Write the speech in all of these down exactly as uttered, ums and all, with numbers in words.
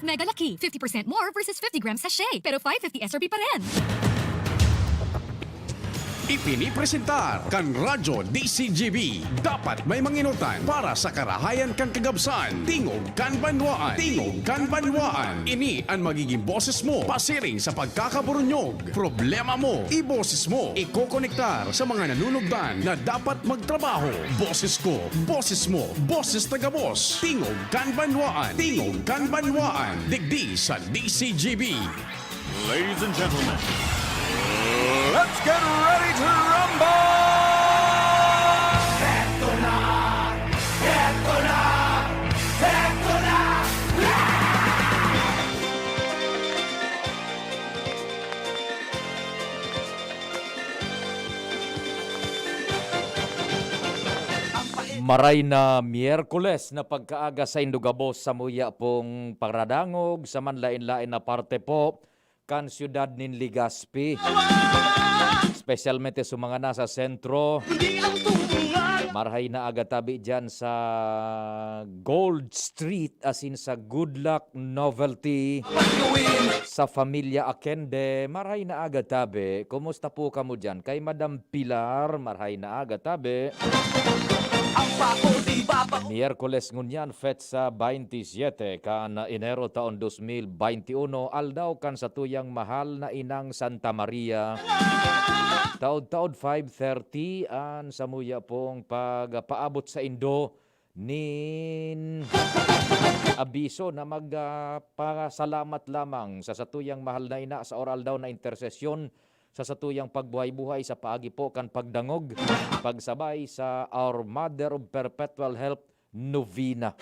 Mega Laki, fifty percent more versus fifty gram sachet, pero five fifty S R P pa rin. Ipinipresentar kan Radyo D C G B. Dapat may manginutan para sa karahayan kan kagabsan. Tingog kan banwaan. Tingog kan banwaan. Ini an magiging boses mo pasiring sa pagkakaburunyog. Problema mo, iboses mo. Ikokonektar sa mga nanunugdan na dapat magtrabaho. Boses ko, boses mo, boses ta gabos. Tingog kan banwaan. Tingog kan banwaan. Digdi sa D C G B. Ladies and gentlemen, let's get ready to rumble! Maray na Miyerkules na pagkaaga saindo gabos, samuya pong paradangog sa manlaen-laen na parte po kan siyudad nin Legazpi. Espesyalmente sa mga nasa sentro. Marahay na aga tabi dyan sa Gold Street, asin sa Good Luck Novelty, sa Familia Akende. Marahay na aga tabi. Kumusta po kamo dyan? Kay Madam Pilar, marahay na aga tabi. Miyerkules ngunyan, petsa baynte siyete kan Enero taon dos mil baynte uno, aldaw kan satuyang mahal na inang Santa Maria. Taod-taod five thirty an samuya pong pagpaabot saindo nin abiso na mag, ah, pasalamat lamang sa satuyang mahal na ina sa oral daw na intersesyon sa satuyang pagbuhay-buhay sa paagi po kan pagdangog, pagsabay sa Our Mother of Perpetual Help Novena.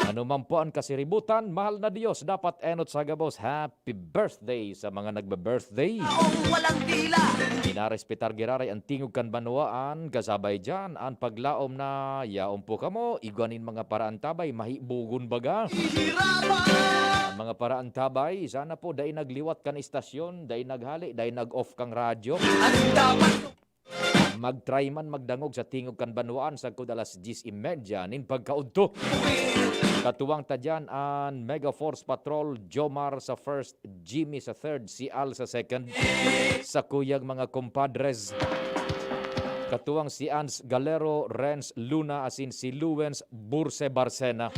Ano man po ang kasiributan, mahal na Diyos, dapat enot sa gabos. Happy birthday sa mga nagbe-birthday. Taong walang dila. Pinarespetar giraray ang tingog kan banwaan, kasabay diyan ang paglaom na yaon po kamo, igwa nin mga paraantabay, mahibogon baga. Hihirapan. Ang mga paraantabay, sana po dai nagliwat kan istasyon, dai naghale, dai nag-off kang radyo. Anong dapat Mag-try man magdangog sa tingog kan banwaan sagkod alas dyes y media nin pagkaudto. Katuwang ta diyan an Mega Force Patrol, Jomar sa first, Jimmy sa third, si Al sa second. Sakuyang mga compadres, katuwang si Ans Galero, Renz Luna, asin si Luwens Burse Barcena.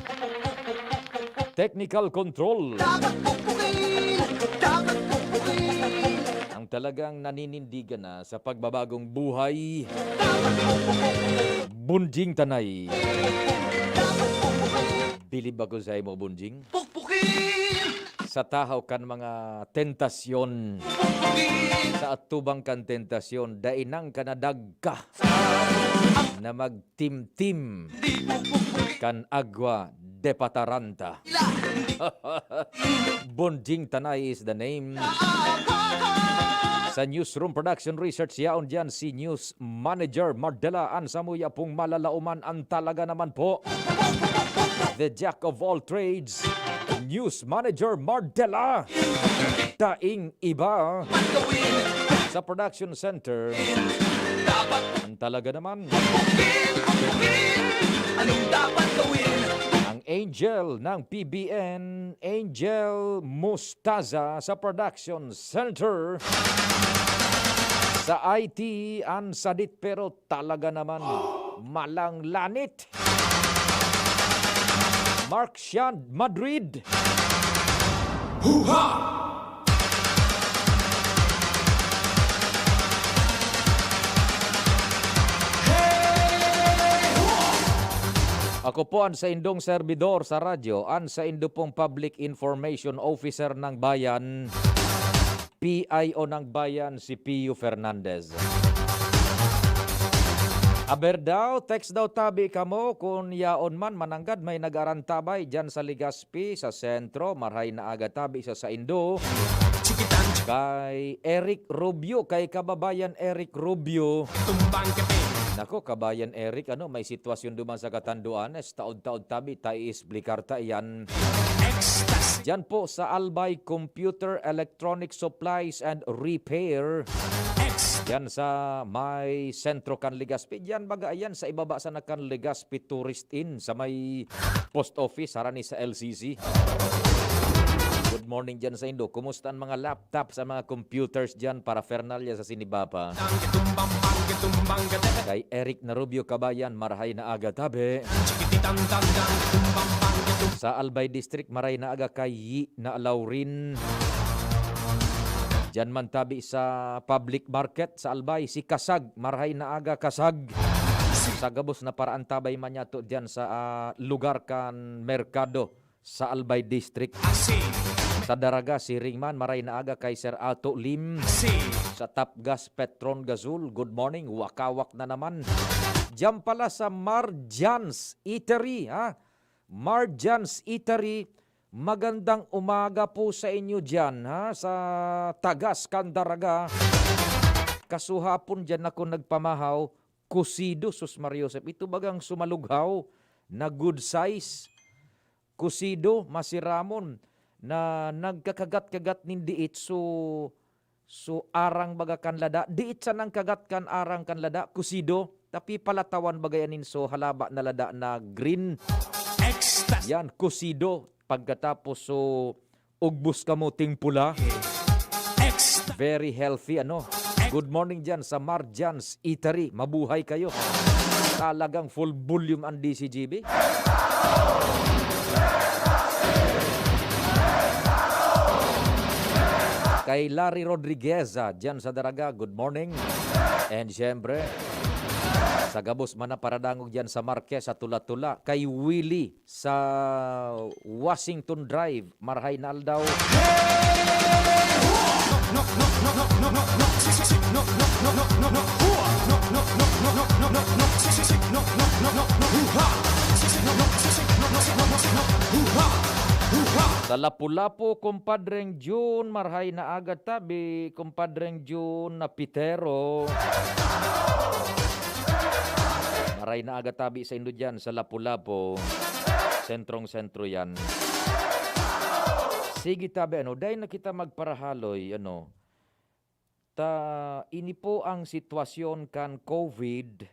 Technical control. Dapat pukpukin! Dapat pukpukin! Ang talagang naninindigan na sa pagbabagong buhay. Dapat pukpukin! Bonjing Tanay. Dapat pukpukin! Bilib ako sa imo, Bonjing. Pukpukin! Sa tahaw kan mga tentasyon. Pukpukin! Sa atubang kan tentasyon, dai nang kanadagka na mag timtim kan agwa de pataranta. Bonjing Tanay is the name. Sa Newsroom Production Research, yaon diyan si News Manager Mardela. An samuya pong malalaoman, an talaga naman po, the jack of all trades, News Manager Mardela. Daing iba sa production center. Ang talaga naman, ang angel ng P B N, Angel Mustaza sa production center. Sa I T, an sadit pero talaga naman, malanglanit. Mark Shand Madrid. Huha! Ako po an saindong serbidor sa radyo, an saindo pong Public Information Officer ng Bayan, P I O ng Bayan, si Pio Fernandez. Aber daw, text daw tabi kamo kun yaon man mananggad may nag-arantabay diyan sa Legazpi, sa sentro. Marhay na aga tabi sa saindo. Kay Eric Rubio, kay Kababayan Eric Rubio. Nako, Kabayan Eric, ano, may sitwasyon duman sa Catanduanes. Taod-taod tabi, ta iexplikar ta iyan. Diyan po sa Albay Computer Electronic Supplies and Repair. Yan sa may sentro kan Legazpi. Diyan baga yan sa ibaba sana kan Legazpi Tourist Inn sa may post office, harani sa L C C. Good morning diyan sa indo. Kumusta ang mga laptops, ang mga computers diyan, paraphernalia sa sinibaba? Kay Eric Narubio Kabayan, marahay na aga, tabi. Sa Albay District, marahay na aga kay Yi na Laurin. Diyan man tabi sa public market sa Albay, si Kasag, marahay na aga, Kasag. Sa gabos na paraan, tabay man yato diyan sa, ah, lugar kan merkado sa Albay District. Sa Daraga, siring man, marahay na aga kay Sir Ato Lim. Sa Tapgas, Petron Gazul, good morning, wakawak na naman. Diyan pala sa Marjan's Eatery, ha? Marjan's Eatery, magandang umaga po sa inyo diyan, ha, sa Tagas, Candaraga. Kasuhapon diyan ako nagpamahaw, kusido, sus Maria Josep. Ito bagang sumalughaw na good size. Kusido, masiramon, na nagkakagat-kagat nin diit, so, so arang baga kan lada. Diit sanang kagat kan arang kan lada, kusido, tapi palatawan baga yan nin so halaba na lada na green. Extra. Yan, kusido. Pagkatapos, so, ugbos kamuting pula. Extra. Very healthy, ano? Good morning dyan sa Marjan's Eatery. Mabuhay kayo. Talagang full volume ang D C G B. Kay Larry Rodriguez, ah, dyan sa Daraga, good morning. And syempre, sa gabos man na paradangog dyan sa Marquez, sa Tula-Tula. Kay Willie sa Washington Drive, marahay na aldaw. Sa Lapu-Lapu, kumpadreng Jun, marahay na aga tabi, kumpadreng Jun na Pitero. Marahay na aga tabi sa indo dyan sa Lapu-Lapu. Sentrong-sentro yan. Sige tabi, ano, dai na kita magparahaloy, ano. Ta, ini po ang sitwasyon kan COVID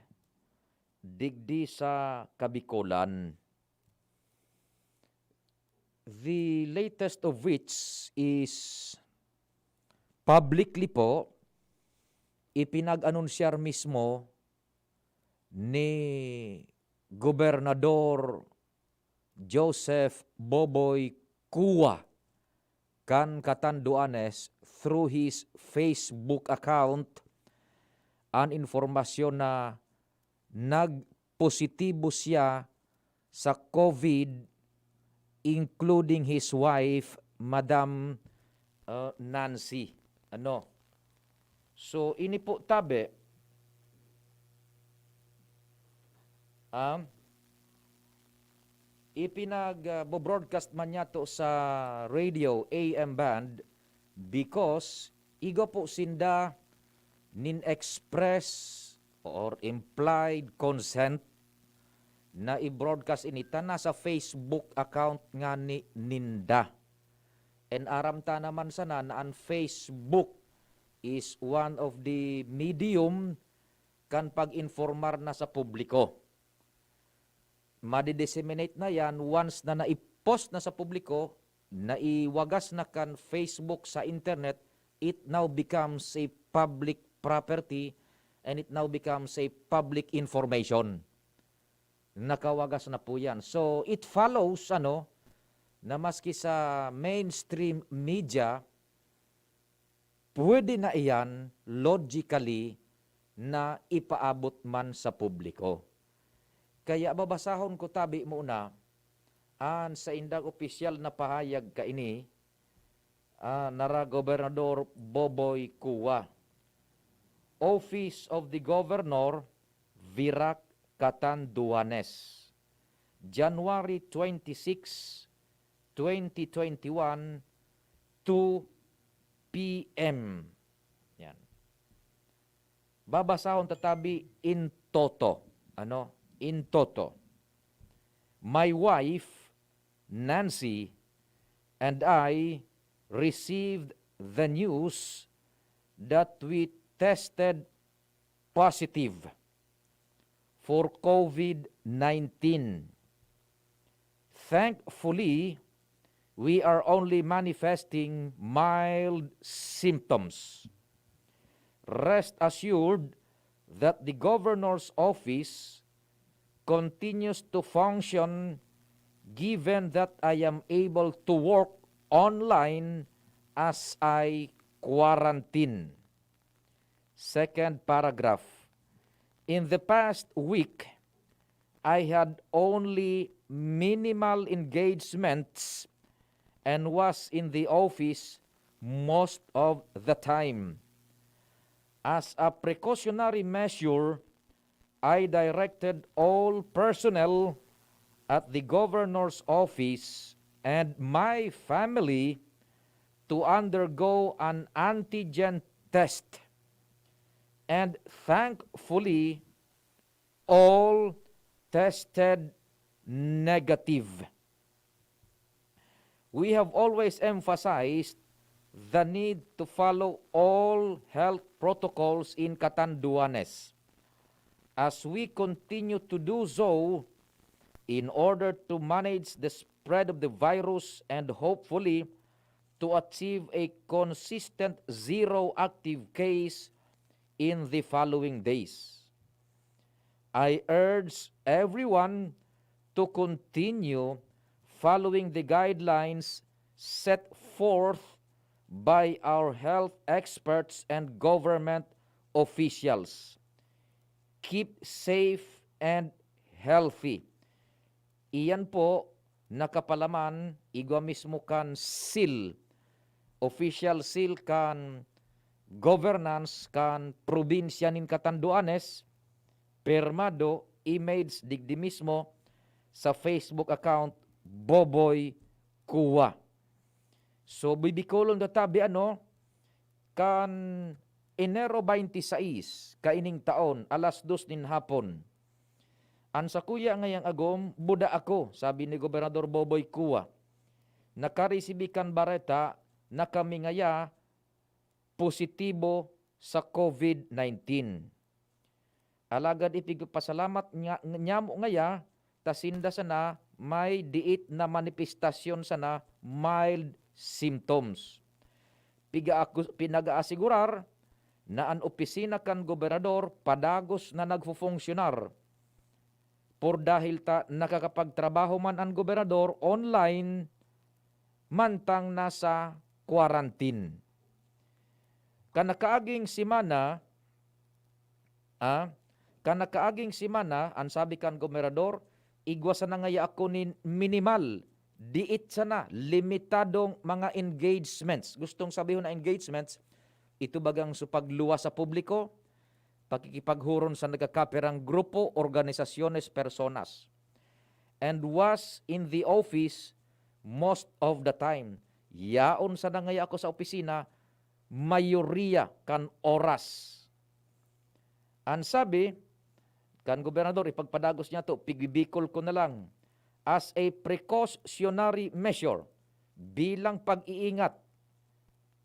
digdi sa Kabikolan. The latest of which is publicly po, ipinag-anunsyar mismo ni Gobernador Joseph Boboy Cua kan Catanduanes through his Facebook account an impormasyon na nagpositibo siya sa COVID, including his wife, Madam, uh, Nancy. Ano? So, ini po tabi, ah, ipinag, ah, bo-broadcast man niya to sa radio A M band because igwa po sinda nin express or implied consent na i-broadcast ini ta nasa Facebook account ngani ninda. And aram ta naman sana na an Facebook is one of the medium kan pag-informar na sa publiko. Madi-disseminate na yan once na nai-post na sa publiko, naiwagas na kan Facebook sa internet, it now becomes a public property and it now becomes a public information. Nakawagas na po yan. So, it follows, ano, na maski sa mainstream media, pwede na iyan logically na ipaabot man sa publiko. Kaya babasahon ko tabi muna an saindang opisyal na pahayag kaini, ah, nara Gobernador Boboy Cua. Office of the Governor, Virac, Catanduanes. January twenty-six, twenty twenty-one, two P M. Yan. Babasahon ta tabi in toto. Ano? In toto. My wife, Nancy, and I received the news that we tested positive for COVID nineteen. Thankfully, we are only manifesting mild symptoms. Rest assured that the governor's office continues to function, given that I am able to work online as I quarantine. Second paragraph. In the past week, I had only minimal engagements and was in the office most of the time. As a precautionary measure, I directed all personnel at the governor's office and my family to undergo an antigen test. And thankfully, all tested negative. We have always emphasized the need to follow all health protocols in Catanduanes, as we continue to do so in order to manage the spread of the virus and hopefully to achieve a consistent zero active case in the following days. I urge everyone to continue following the guidelines set forth by our health experts and government officials. Keep safe and healthy. Iyan po nakapalaman igwa mismo kan seal, official seal kan governance kan probinsya nin Catanduanes, pirmado, image digdi mismo sa Facebook account Boboy Kuwa. So, bibikolon ta tabi ano, kan Enero twenty-six kaining taon, alas dos nin hapon, an sakuya ngayang agom, buda ako, sabi ni Gobernador Boboy Kuwa. Nakaresibi kan bareta na kami ngaya positibo sa COVID nineteen. Alagad ipigpasalamat niya, niyamo ngaya ta sinda sana may diit na manifestasyon sana, mild symptoms. Piga-, pinag-aasigurar na an opisina kan gobernador padagos na nagfofunksyonar. Por dahil ta nakakapagtrabaho man an gobernador online, mantang nasa quarantine. Kan nakaaging semana, ah, kan nakaaging semana, an sabi kan gobernador, igwa sana ngaya ako nin minimal, diit sana, limitadong mga engagements. Gustong sabihon na engagements, ito bagang sa pagluwas sa publiko, pakikipaghuron sa nagkakapirang grupo, organisasyones, personas. And was in the office most of the time. Yaon sana ngaya ako sa opisina, mayoriya kan oras. An sabi kan gobernador, ipagpadagos niya to, pigbibikol ko na lang, as a precautionary measure, bilang pag-iingat.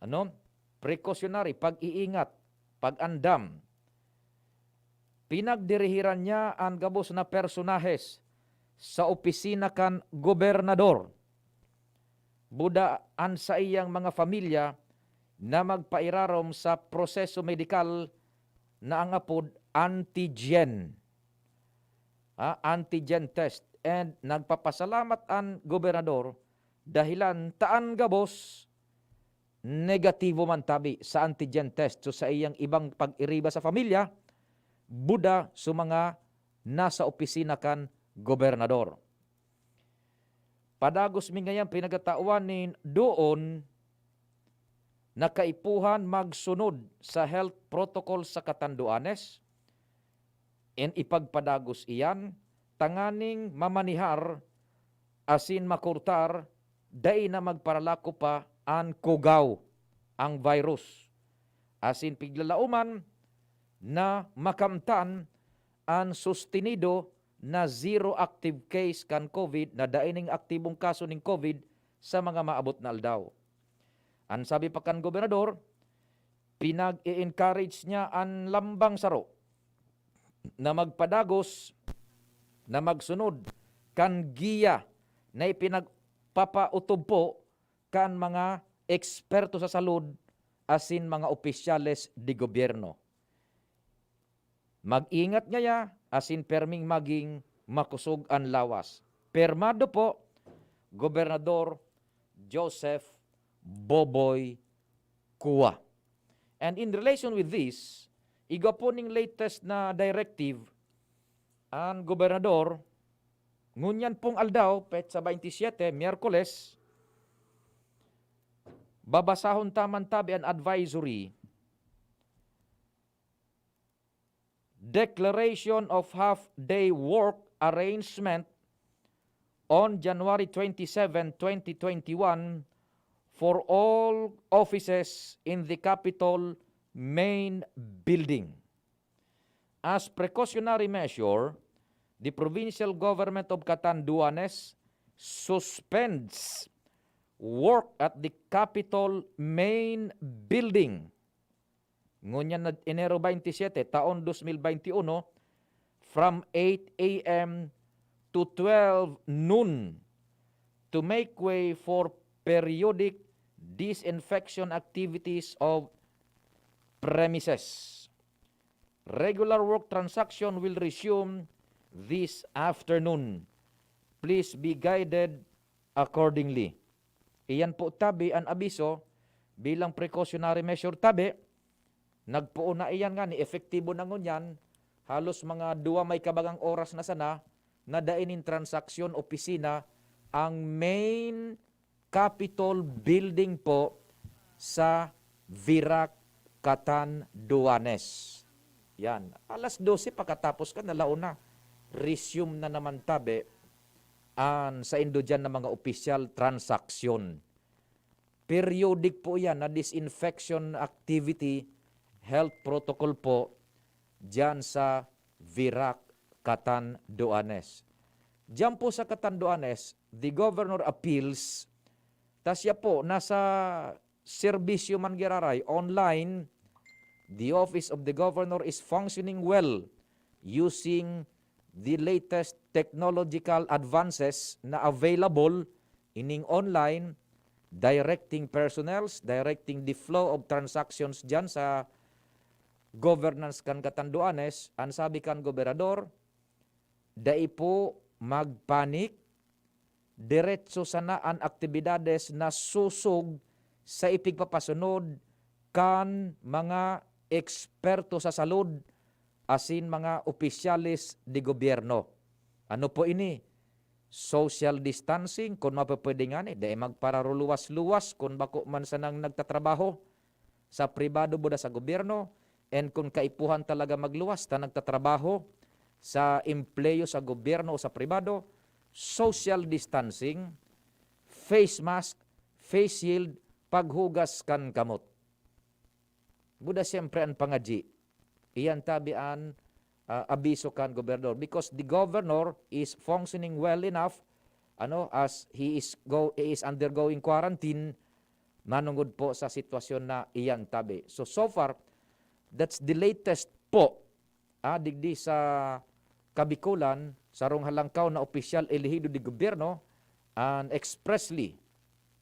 Ano? Precautionary, pag-iingat, pag-andam. Pinagdirihiran niya an gabos na personahes sa opisina kan gobernador. Buda an saiyang mga pamilya na magpairarom sa proseso medikal na ang apod antigen. Ah, antigen test. And nagpapasalamat an gobernador dahilan ta an gabos negatibo man tabi sa antigen test. So, sa iyang ibang pag-iriba sa pamilya, buda sa mga nasa opisina kan gobernador. Padagos mi ngayan pinagatawan nin doon na kaipuhan magsunod sa health protocol sa Catanduanes, in ipagpadagos iyan tanganing mamanihar asin makurtar, dai na magparalako pa an kugaw, ang virus. Asin piglalauman na makamtan an sustenido na zero active case kan COVID, na dai ning aktibong kaso ning COVID sa mga maabot na aldaw. An sabi pa kan gobernador, pinag-i-encourage niya an lambang saro na magpadagos, na magsunod kan giya na ipinagpapautob po kan mga eksperto sa salud asin mga opisyales de gobyerno. Mag-ingat ngaya asin perming maging makosog an lawas. Pirmado po, Gobernador Joseph Boboy Cua. And in relation with this, igwa po ning latest na directive, an gobernador, ngunyan pong aldaw, petsa twenty-seven, Miyerkules, babasahon ta man tabi an advisory, Declaration of Half-Day Work Arrangement on January twenty-seven, twenty twenty-one, for all offices in the Capitol main building. As precautionary measure, the provincial government of Catanduanes suspends work at the Capitol main building ngunyan na Enero twenty-seven, taon dos mil veintiuno, from eight a m to twelve noon to make way for periodic disinfection activities of premises. Regular work transaction will resume this afternoon. Please be guided accordingly. Iyan po tabi an abiso bilang precautionary measure tabi. Nagpoon na iyan ngani, epektibo na ngunyan, halos mga duwa may kabagang oras na sana na dai nin transaksyon, opisina, ang main Capitol Building po sa Virac, Catanduanes. Yan. Alas dose pakatapos ka, nalaon na. Resume na naman tabi an saindo diyan na mga opisyal transaksyon. Periodic po yan na disinfection activity, health protocol po diyan sa Virac, Catanduanes. Diyan po sa Catanduanes, the governor appeals, ta siya po nasa serbisyo man giraray, online, the office of the governor is functioning well using the latest technological advances na available ining online, directing personnels, directing the flow of transactions diyan sa governance kan Catanduanes. An sabi kan gobernador, dai po magpanik, diretso sana an aktibidades na sosog sa ipigpapasunod kan mga eksperto sa salud asin mga opisyales de gobyerno. Ano po ini? Social distancing, kun mapupwede ngani, dai magpararuluwas-luwas kun bako man sanang nagtatrabaho sa pribado buda sa gobyerno, and kun kaipuhan talaga magluwas ta nagtatrabaho sa empleyo sa gobyerno o sa pribado, social distancing, face mask, face shield, paghugas kan kamot. Buda siyempre an pangadyi. Iyan tabi an, ah, abiso kan gobernador, because the governor is functioning well enough, ano, as he is go-, he is undergoing quarantine, manungod po sa sitwasyon na iyan tabi. So, so far, that's the latest po, ah, digdi sa Kabikulan, sarong halangkaw na opisyal elehido de gobyerno an expressly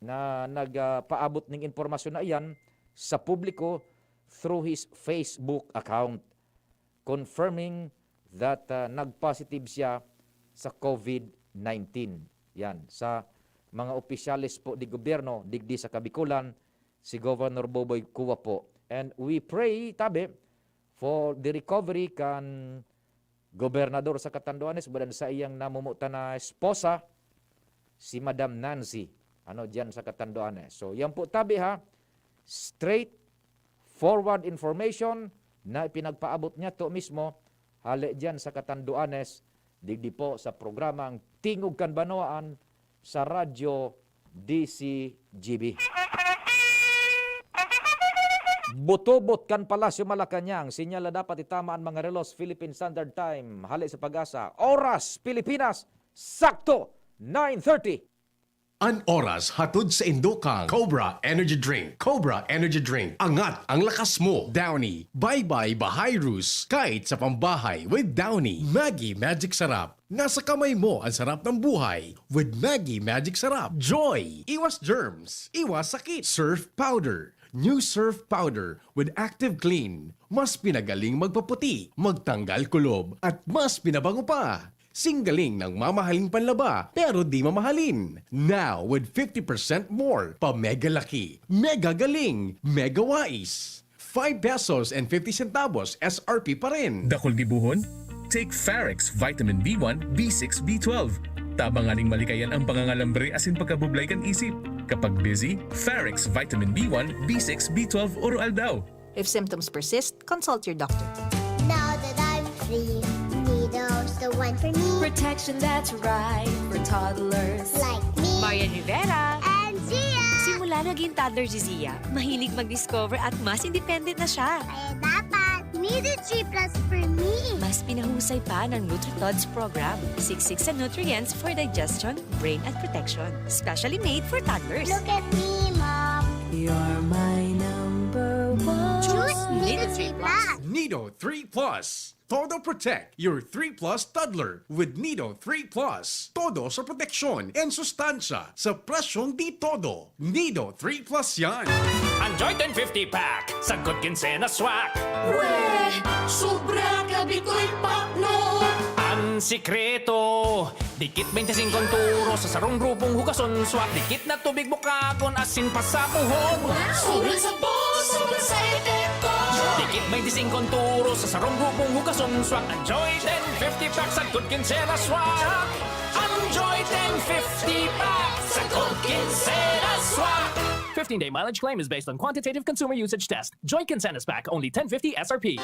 na nagpaabot ning impormasyon na iyan sa publiko through his Facebook account, confirming that, ah, nag-positive siya sa COVID nineteen. Yan, sa mga opisyales po de gobyerno digdi sa Kabikulan, si Governor Boboy Cua po. And we pray, tabi, for the recovery kan gobernador sa Catanduanes, buda an saiyang namumutan na esposa, si Madam Nancy, ano, diyan sa Catanduanes. So, yan po tabi ha, straight forward information na ipinagpaabot niyato mismo hale diyan sa Catanduanes, digdi po sa programang Tingog kan Banwaan sa Radyo D C G B. Butobot kan Palasyo Malacañang, sinyal na dapat itama an mga relos, Philippine Standard Time, hale sa PAGASA. Oras, Pilipinas, sakto, nine thirty. An oras hatod sa indo kang Cobra Energy Drink. Cobra Energy Drink. Angat ang lakas mo. Downy. Bye-bye Bahayrus. Kahit sa pambahay with Downy. Maggi Magic Sarap. Nasa kamay mo ang sarap ng buhay with Maggi Magic Sarap. Joy. Iwas germs. Iwas sakit. Surf Powder. New Surf Powder with Active Clean. Mas pinagaling magpaputi, magtanggal kulob, at mas pinabango pa. Singgaling ng mamahaling panlaba, pero di mamahalin. Now with fifty percent more, pa mega laki, mega galing, mega wais. Five pesos and fifty centavos S R P pa rin. Dakul gibohon? Take Farex Vitamin B one, B six, B twelve. Tabang nganing malikayan ang pangangalambre asin pagkabublay kan isip. Kapag busy, Farex Vitamin B one, B six, B twelve oro-aldaw. If symptoms persist, consult your doctor. Now that I'm free, Nido's the one for me. Protection that's right for toddlers. Like me. Marian Rivera. And Zia. Simula naging toddler si Zia, mahilig mag-discover at mas independent na siya. Kaya dapat Nido three plus for me. Mas pinahusay pa ng NutriTods program. Siksik sa nutrients for digestion, brain at protection. Specially made for toddlers. Look at me, Mom. You're my number one. Choose Nido three plus. Nido three plus. Todo Protect your three plus toddler with Nido three plus. Todo sa proteksyon and sustansya sa presyong di todo. Nido three plus yan. Enjoy ten fifty pack sa Good Quincena Swak. Weh! Sobra ka bitoy pakno! An sikreto, dikit twenty-five turo sa sarong grupong hugason swak. Dikit na tubig bukagon asin pasapuhon. Wow! Sobrang sabon, sobrang sa epekto! Dikit twenty-five turo sa sarong grupong hugason swak. Enjoy ten fifty pack sa Good Quincena Swak. Enjoy ten fifty pack sa Good Quincena Swak. Fifteen-day mileage claim is based on quantitative consumer usage test. Joy Quincenas Pack, only ten fifty S R P.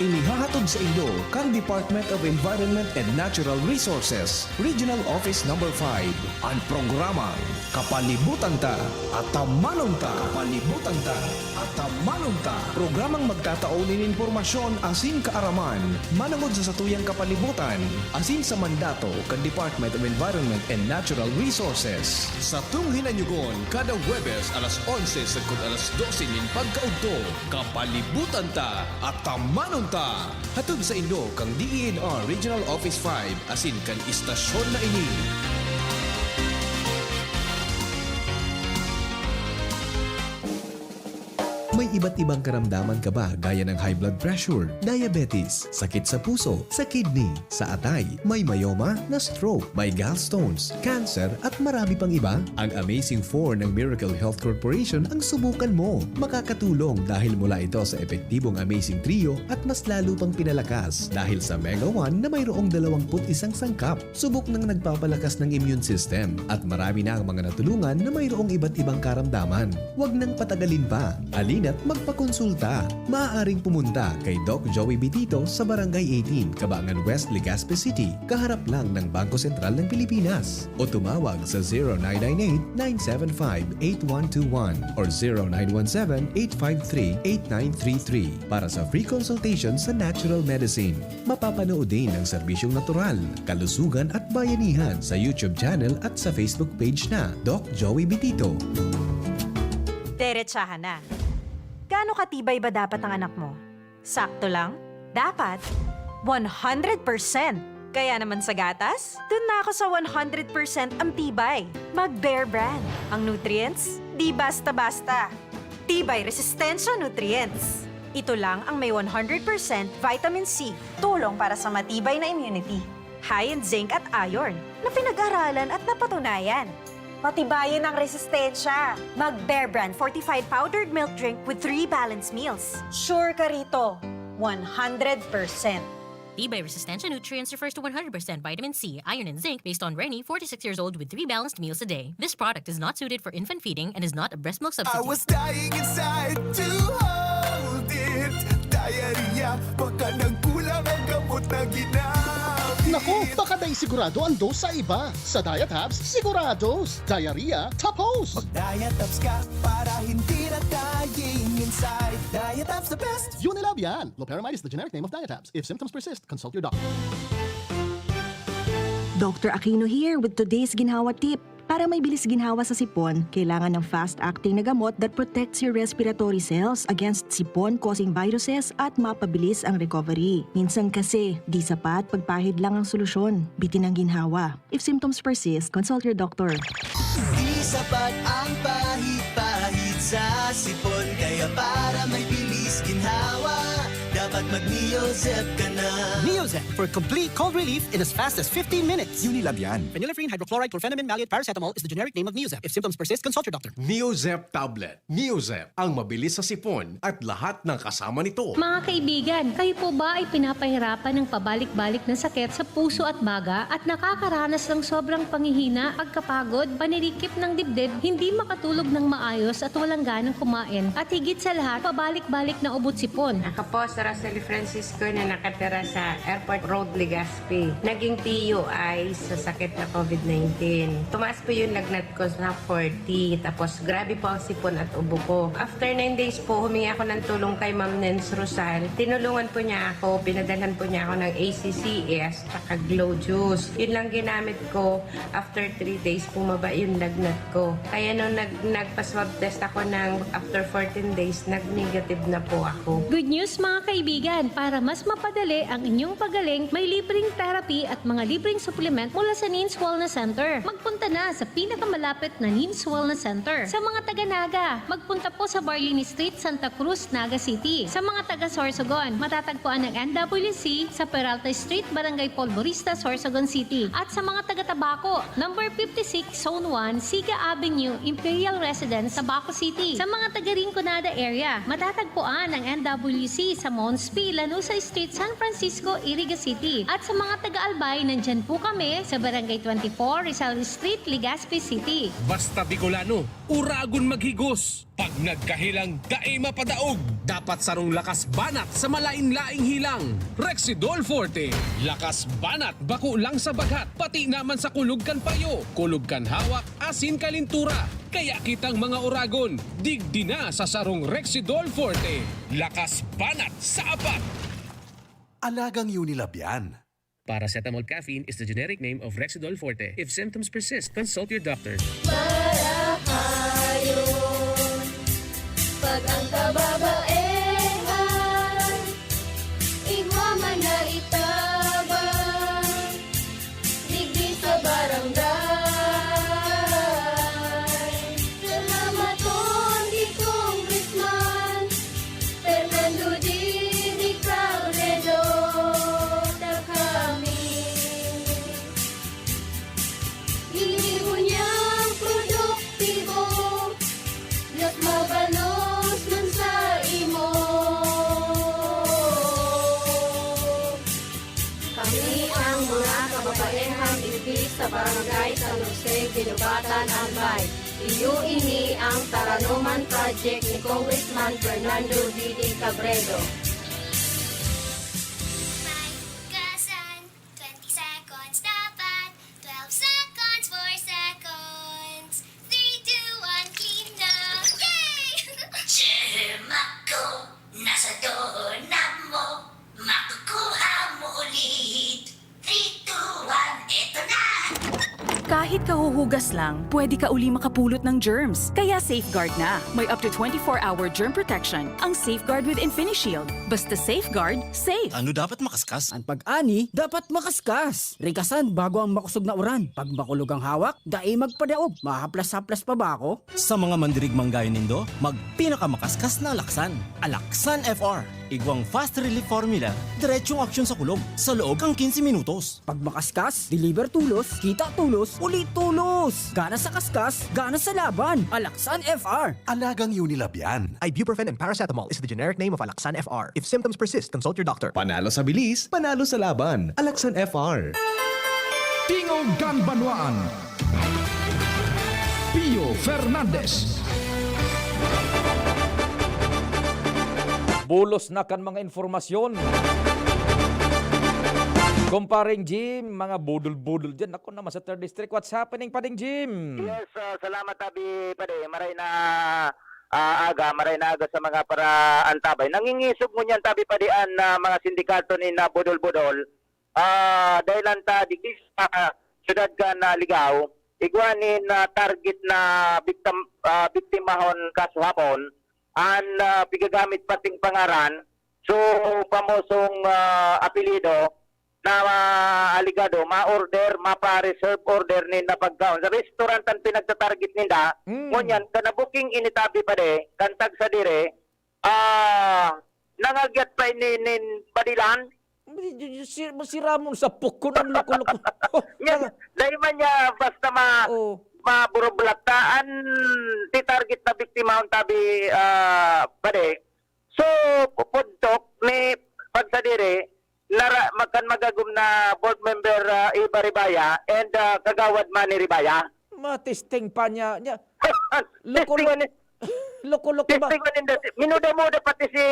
Inihahatod sa inyo kan Department of Environment and Natural Resources, Regional Office Number five, an programang Kapalibutan Ta, Atamanon Ta. Kapalibutan Ta, Atamanon Ta. Programang magtatao nin impormasyon asin kaaraman manongod sa satuyang kapalibutan asin sa mandato kan Department of Environment and Natural Resources. Satong hinanyugon kada Huwebes alas onse sagkod alas dose nin pagkaudto. Kapalibutan Ta, Atamanon Ta! Hatod sa inyo kan D E N R Regional Office five asin kan istasyon na ini. May iba't ibang karamdaman ka ba, gaya ng high blood pressure, diabetes, sakit sa puso, sa kidney, sa atay, may myoma, na stroke, may gallstones, cancer, at marami pang iba? Ang Amazing four ng Miracle Health Corporation ang subukan mo. Makakatulong dahil mula ito sa epektibong Amazing Trio at mas lalo pang pinalakas dahil sa Mega one na mayroong dalawang put isang sangkap. Subok nang nagpapalakas ng immune system at marami na ang mga natulungan na mayroong iba't ibang karamdaman. Huwag nang patagalin pa. Halina't magpakonsulta. Maaaring pumunta kay Doc Joey Bitito sa Barangay eighteen, Cabangan West, Legazpi City, kaharap lang ng Bangko Sentral ng Pilipinas. O tumawag sa zero nine nine eight, nine seven five, eight one two one or zero nine one seven, eight five three, eight nine three three para sa free consultation sa natural medicine. Mapapanood din ang serbisyong natural, kalusugan at bayanihan sa YouTube channel at sa Facebook page na Doc Joey Bitito. Derechahan na. Gaano katibay ba dapat ang anak mo? Sakto lang? Dapat? One hundred percent! Kaya naman sa gatas, dun na ako sa one hundred percent ang tibay. Mag Bear Brand. Ang nutrients, di basta-basta. Tibay Resistensya Nutrients. Ito lang ang may one hundred percent vitamin C, tulong para sa matibay na immunity. High in zinc at iron, na pinag-aralan at napatunayan. Patibayin ang resistensya. Mag Bear Brand fortified powdered milk drink with three balanced meals. Sure ka rito, one hundred percent. Tibay Resistensya Nutrients refers to one hundred percent vitamin C, iron, and zinc based on Reni, forty-six years old, with three balanced meals a day. This product is not suited for infant feeding and is not a breast milk substitute. I was dying inside to hold it. Diarrhea, baka nagkulang ang gamot na ginamit. Naku, baka dai sigurado ang dose sa iba. Sa Diatabs, sigurados. Diarrhea, tapos! Mag-Diatabs ka para hindi na dying inside. Diatabs the best! Unilab yan! Loperamide is the generic name of Diatabs. If symptoms persist, consult your doctor. Doctor Aquino here with today's Ginhawa Tip. Para may bilis ginhawa sa sipon, kailangan ng fast-acting na gamot that protects your respiratory cells against sipon-causing viruses at mapabilis ang recovery. Minsan kasi, di sapat pagpahid lang ang solusyon. Bitin ang ginhawa. If symptoms persist, consult your doctor. Di sapat ang pahid-pahid sa sipon, kaya para may bilis ginhawa, dapat mag-Neozep ka na. Neozep for complete cold relief in as fast as fifteen minutes. Unilabian. Phenylephrine, hydrochloride, chlorphenamine, maleate, paracetamol is the generic name of Neozep. If symptoms persist, consult your doctor. Neozep tablet. Neozep, ang mabilis sa sipon at lahat ng kasama nito. Mga kaibigan, kayo po ba ay pinapahirapan ng pabalik-balik na sakit sa puso at baga at nakakaranas ng sobrang panghihina, pagkapagod, panirikip ng dibdib, hindi makatulog ng maayos at walang ganang kumain, at higit sa lahat, pabalik-balik na ubot sipon? Ako po si Rosely Francisco na nakatira sa Airport Road, Legazpi. Naging P U I sa sakit na COVID nineteen. Tumaas po yung lagnat ko sa forty. Tapos grabe po ang sipon at ubo ko. After nine days po, humingi ako ng tulong kay Ma'am Nens Rosal. Tinulungan po niya ako, pinadalhan po niya ako ng A C C S, tsaka Glow Juice. Yun lang ginamit ko. After three days, bumaba yung lagnat ko. Kaya nung nag, nagpa-swab test ako ng after fourteen days, nag-negative na po ako. Good news, mga kaibigan! Para mas mapadali ang inyong pagaling, may libreng therapy at mga libreng supplement mula sa Nins Wellness Center. Magpunta na sa pinakamalapit na Nins Wellness Center. Sa mga taga Naga, magpunta po sa Barlini Street, Santa Cruz, Naga City. Sa mga taga Sorsogon, matatagpuan ang N W C sa Peralta Street, Barangay Polvorista, Sorsogon City. At sa mga taga Tabaco, number fifty-six, Zone one, Siga Avenue, Imperial Residence, Tabaco City. Sa mga taga Rinconada area, matatagpuan ang N W C sa Mons P, Lanusa Street, San Francisco, Iriga City. At sa mga taga Albay, nandyan po kami sa Barangay twenty-four, Rizal Street, Legazpi City. Basta Bicolano, uragon maghigos. Pag nagkahilang, dai mapadaog. Dapat sarong lakas banat sa malain-laing hilang. Rexidol Forte. Lakas banat bako lang sa baghat, pati naman sa kulog kan payo, kulog kan hawak, asin kalintura. Kaya kitang mga uragon, digdi na sa sarong Rexidol Forte. Lakas banat sa apat! Alagang Unilabian. Paracetamol caffeine is the generic name of Rexidol Forte. If symptoms persist, consult your doctor. Marahayon, pag ang kababaehan, igwa man na itabang, digdi sa barangay. Salamaton ki Congressman Fernando Didi Cabredo, ta kami ginibo niyang produktibo, mas mabalos man sa imo. Kami ang mga kababaehang digdi sa Barangay San Jose, Guinobatan, Albay. Iyo ini ang Taranoman Project ni Congressman Fernando Didi Cabredo. May hugasan, twenty seconds dapat, twelve seconds, four seconds, three, two, one, clean na! Yay! Germ ako, nasa dona mo, makukuha mo ulit. Three, two, one, eto na! Kahit kahuhugas lang, pwede ka uli makapulot ng germs. Kaya safeguard na. May up to twenty-four hour germ protection ang Safeguard with InfiniShield. Basta safeguard, safe. Ano dapat makaskas? An pag-ani dapat makaskas. Rikasan bago ang makosog na uran. Pag makulog ang hawak, dai magpadaog. Mahaplas-haplas pa ba ako? Sa mga mandirigmang gaya nindo, magpinakamakaskas na alaksan. Alaksan F R. Igwang fast relief formula, diretsong aksyon sa kulog, sa loob kan quince minutos. Pag makaskas, deliver tulos, kita tulos, uli tulos! Gana sa kaskas, gana sa laban! Alaksan F R. Alagang Unilabian. Ibuprofen and paracetamol is the generic name of Alaxan F R. If symptoms persist, consult your doctor. Panalo sa bilis, panalo sa laban. Alaxan F R. Tingog kan Banwaan. Pio Fernandez. Bulos na kan mga informasyon. Kumparing Jim, mga budol-budol dyan. Ako naman sa third District. What's happening, Pading Jim? Yes, ah, salamat, Abi, Padi. Maray na, ah, aga, maray na aga sa mga paraantabay. Nangingisog ngunyan, Abi, Padi, an, ah, mga sindikato ni na budol-budol. Ah, dahil lang ta digdi sa, ah, siyudad kan, ah, Ligao, igwa nin, ah, target na biktam-, ah, biktimahon kaso hapon, an, ah, pigagamit pating pangaran, so, famosong, ah, apelyido na, ah, alegado, ma-order, mapa-reserve order nin na pagkaon. Sa restaurant an pinagta-target ninda, Mm. ngunyan, kan na-booking ini tabi pa di, kan tagsa dire, ah, nangagyat pa ini nin badilan. Di, di, di, si, si Ramon sa pukon ang loko-loko. Oh, Yan, nang- dahil man niya basta ma-, Oh. maburublata an titarget na biktima, ang tabi, ah, pare. So, pupudtok ni pagsadiri, nara-, magkan magagom na board member, ah, Eva Ribaya and, ah, Kagawad Manny Ribaya. Matisting pa niya, niya. Loko-loko. Testing ni Loko-loko ba? Testing ni Inda. Minuda-muda pati si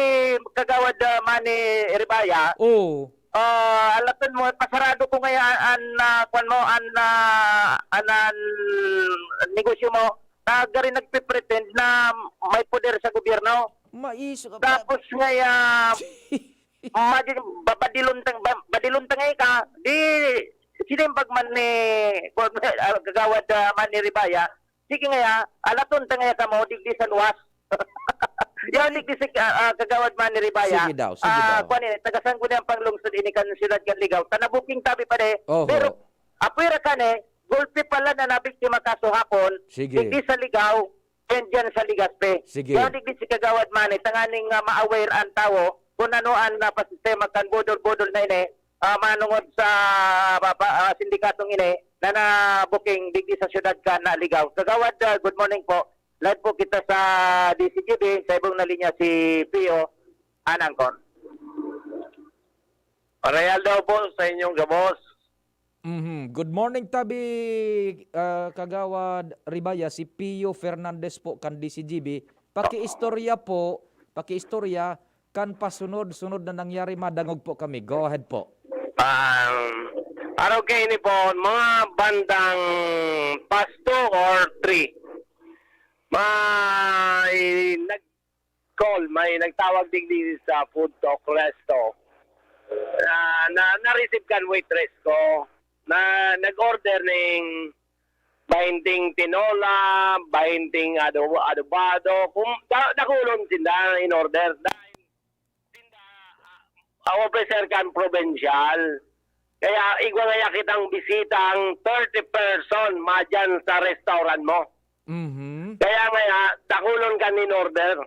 Kagawad, ah, Manny Ribaya. Oo. Ah, alaton mo, pasarado ko ngayon an, ah, kwan mo, an, ah, an, an negosyo mo. Nagari nagpe-pretend na may poder sa gobyerno. Mais-, Tapos ngaya, Imagine, babadilon tang-, ba-, badilon tangay ka, di, sinimbag man ni, ah, Kagawad, ah, Manny Ribaya, sige ngaya, alaton tangay kamo, digdi sa luwas. Yan, digdi si, ah, ah, Kagawad Manny Ribaya. Sige daw, sige Ah, daw. Kuwan ini, taga Sangguniang Panglungsod ini kan siyudad kan Ligao. Tanabuking tabi pa de. Oho. Pero, apwera ka ni, gulpi pala na nabiktima kaso hapon, Sige. digdi sa Ligao, and dyan sa Legazpi. Sige. Kaya digdi si Kagawad Manny, tanganing, ah, ma-aware an tawo kung ano an, ah, pasistema kan bodol-bodol na ini, ah, manungod sa, pa, pa, ah, sindikatong ini na na-booking digdi sa siyudad kan, ah, Ligao. Kagawad, ah, good morning po. Live po kita sa D C G B, sa ibong na linya si Pio Anangkon. Parehal daw po sa inyong gabos. Mhm. Good morning, tabi, ah, Kagawad Ribaya, si Pio Fernandez po kan D C G B. Pakiistorya po, pakiistorya kan pasunod-sunod na nangyari, madangog po kami. Go ahead po. Um, araw kaini po, mga bandang past two or three, may nag-call, may nagtawag digdi sa food talk resto. Ah, na, na-receive kan waitress ko na nag-order ning bainting tinola, bainting ado-, adobado, kung da-, dakulon sinda in order. Dahil sinda, ah, officer kan provincial. Kaya igwa ngaya kitang bisitang thirty person madyan sa restaurant mo. Mhm. Kaya ngaya, dakulon kan in order.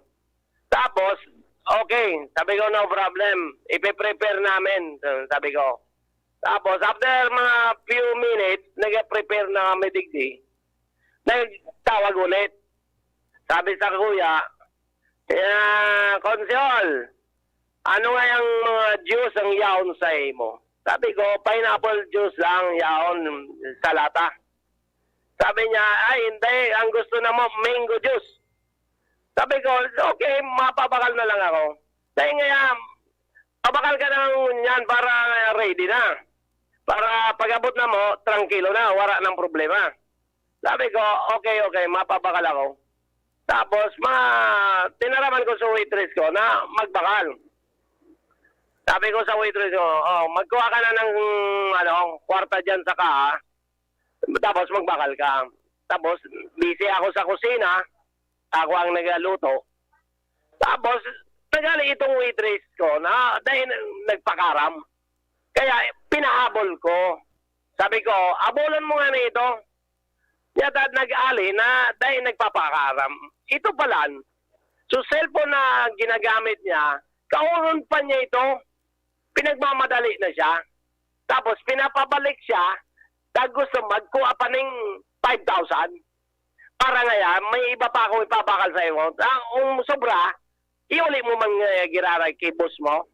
Tapos, okay, sabi ko, "No problem. Ipe-prepare namin," sabi ko. Tapos, after mga few minutes, nag-prepare na kami digdi. Nagtawag ulit. Sabi sa kuya, "Ah, Konsehal, ano nga yung mga juice ang yaon sa imo?" Sabi ko, "Pineapple juice lang yaon sa lata." Sabi niya, "Ay, hindi. Ang gusto na mo, mango juice." Sabi ko, "Okay, mapabakal na lang ako." Dahil nga, pabakal ka na lang yan para ready na. Para pag-abot na mo, trangkilo na, wala nang problema. Sabi ko, "Okay, okay, mapabakal ako." Tapos, ma-, tinaraman ko sa waitress ko na magbakal. Sabi ko sa waitress ko, "Oh, magkuha ka na ng, ano, kwarta dyan sa ka, ha? Tapos magbakal ka." Tapos, busy ako sa kusina, ako ang nagluto. Tapos, nagali itong waitress ko na dahil nagpakaram. Kaya, pinahabol ko. Sabi ko, "Abolon mo nga na ito." Yata nag-ali na dahil nagpapakaram. Ito pala, so cellphone na ginagamit niya, kaoron pa niya ito. Pinagmamadali na siya. Tapos pinapabalik siya, ta gusto magkuha pa ning five thousand. Para ngaya, may iba pa akong ipabakal sa imo. Ah, kung sobra, iuli mo man, eh, giraray kay boss mo.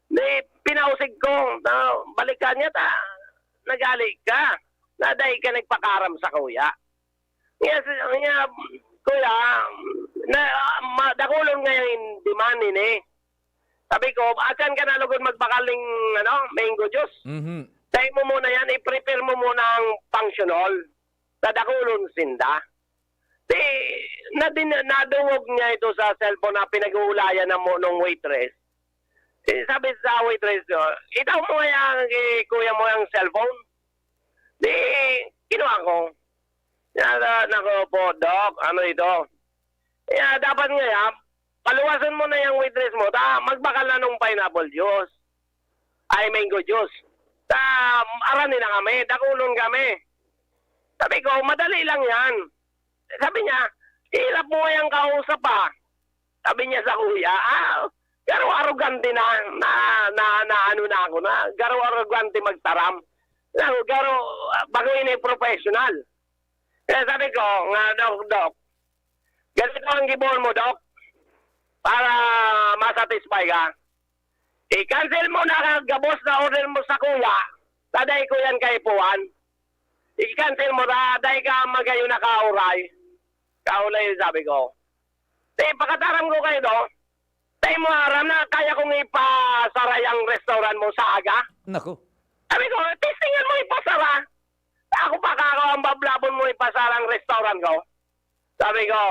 Di, pinausig ko, na, balikan niya ta, nagali ka, na dahil ka nagpakaram sa kuya. Yes, niya, kuya, na, ma-, dakulon nga yung demand ini. Sabi ko, "Asan ka na lugod magbakal ning, ano, mango juice? Mhm. Tayo mo muna yan, i-prepare mo muna ang function hall. Dadakulon sinda." Di, nadin-, nadungog niya ito sa cellphone na pinag-uulayan na mo nung waitress. Di, sabi sa waitress, "Oh, itaw mo nga yan kay kuya mo ang cellphone." Di, kinuha ko. Yan, ah, naku po, Doc, ano ito? Kaya dapat nga yan, paluwasan mo na yung waitress mo, ta magbakal na nung pineapple juice. Ay, mango juice. Ta, arani na kami, dakulon kami. Sabi ko, "Madali lang yan." Sabi niya, "Hirap mo ngayang kausap, ah." Sabi niya sa kuya, ah, garo arogante na, na, na, na ano na ako na, garo arogante magtaram. Na, garo, ah, bago ini professional. Kaya sabi ko, nga, "Doc, Doc, ganito ang gibohon mo, Doc, para masatisfy ka. I-cancel mo na gabos na order mo sa kuya, ta dai ko yan kaipuhan. I-cancel mo na, dai ka magayon na kauray." Kaulay, sabi ko. Di, pakataram ko kayo, no? Dai mo aram na kaya kong ipasara yung restaurant mo sa aga? Naku. Sabi ko, "Testingan mo ipasara. Ako pa kako ang bablabon mo ipasara ang restaurant ko." Sabi ko,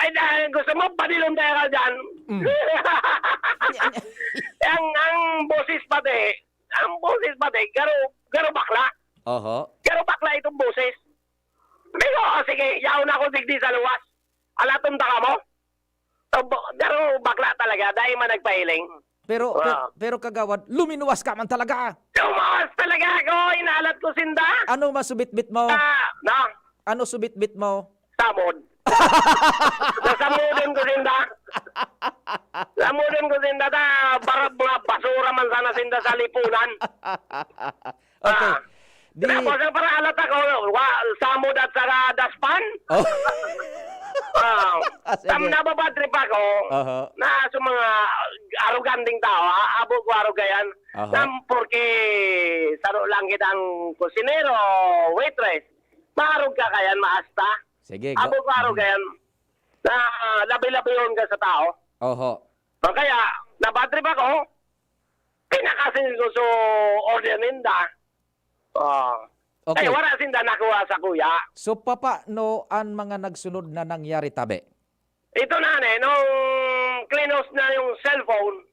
"Ay, dahil gusto mo, padilon tayo ka dyan." Mm. Ang, ang boses pati, ang boses pati, garo, garo bakla. Oho. Garo bakla itong boses. Sabi ko, "O, sige, yaon ako digdi sa luwas. Alaton ta kamo." Opo, pero bakla talaga, dai man nagpahiling. Pero, pe-, Wow. pero kagawad, luminuwas ka man talaga. Lumawas talaga ako, inalat ko sinda. Ano masubitbit mo? Ah, na, Ano subitbit mo? Samod. Nasamudon ko sinda. Samudon ko sinda, ta, para mga basura man sana sinda sa lipunan. Okay. Ah. Di Tapos, ang para alat ako, wa, samod at saka daspan. Oh. Ah, Ah, sige. Tam nababadtrip ako, Aha. na sa mga aroganteng tao, a-, abo ko arogayan. Aha. Tam, porke saro lang kitang kusinero, waitress, maarog ka kayan, maasta. Sige, go. Abo ko arogayan, na labi-labihon ka sa tao. Oho. O kaya, nabadtrip ako, pinakasin ko so order ninda. Ah. Okay. Ay, wala sinda nakuha sa kuya. So, papaano an mga nagsunod na nangyari, tabi? Ito na, ne, nung klinos na yung cellphone,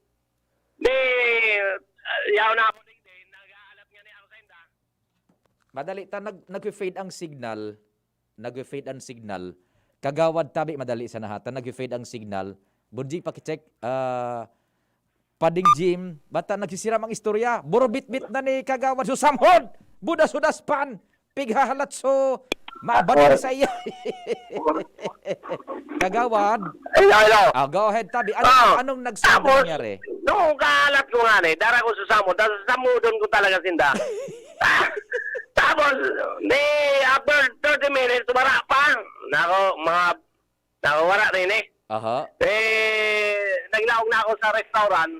di, ah, yaw na ako, di, di, nag-aalat nga ni Arsainda. Madali ta, nag-, nag-fade ang signal. Nag-fade ang signal. Kagawad, tabi, madali sana hata. Nag-fade ang signal. Bunji, pakicheck. Ah, Pading Jim, bata nagsisiram ang istorya. Burubitbit na ni Kagawad so samhod. Budas-udas pan. Pighahalat so mabati Ako. sa iya. Kagawad. Hello, hello. Ah, go ahead, tabi. Anong, Ah, anong nagsunod tapos, nangyari? nung kahalat ko nga ni, dara ko sa samod, tapos samudon ko talaga sinda. Tapos, ni, after thirty minutes, wala pa. Nako, mga Nakawara rin eh. Aha. Eh, naglaog na ako sa restaurant.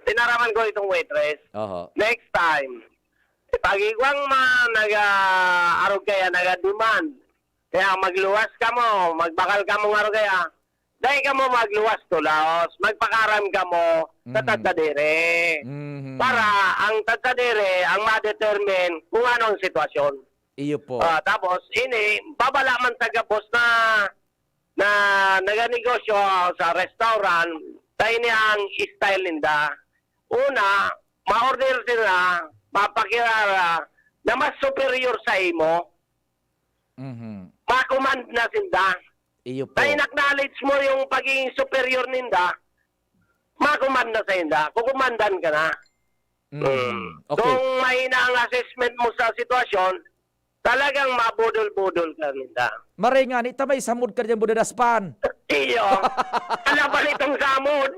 Tinaraman ko itong waitress. Aha. Next time, pag igwang ma-, naga-, arog kaya, naga-demand. Kaya magluwas kamo, magbakal kamo nga arog kaya. Dai kamo magluwas tulaos, magpakaram kamo sa Mhm. tadsadiri. Mhm. Para ang tadsadiri ang ma-determine kung ano ang sitwasyon. Iyo po. Ah, tapos, ini, babala man sa gabos na na naganegosyo sa restaurant, ta ini ang style ninda. Una, ma-order sila, mapakilala na mas superior sa imo, Mhm. ma-command na sinda. Iyo po. Na in-acknowledge mo yung pagiging superior ninda, ma-command na sa inda, kukumandan ka na. Mm. Mm. Okay. Kung mahina ang assessment mo sa sitwasyon, talagang mabudol-budol ka ninda. Maray nga, ni ta may samod ka diyan, budadaspan. Iyo. Ala ba nitong samod?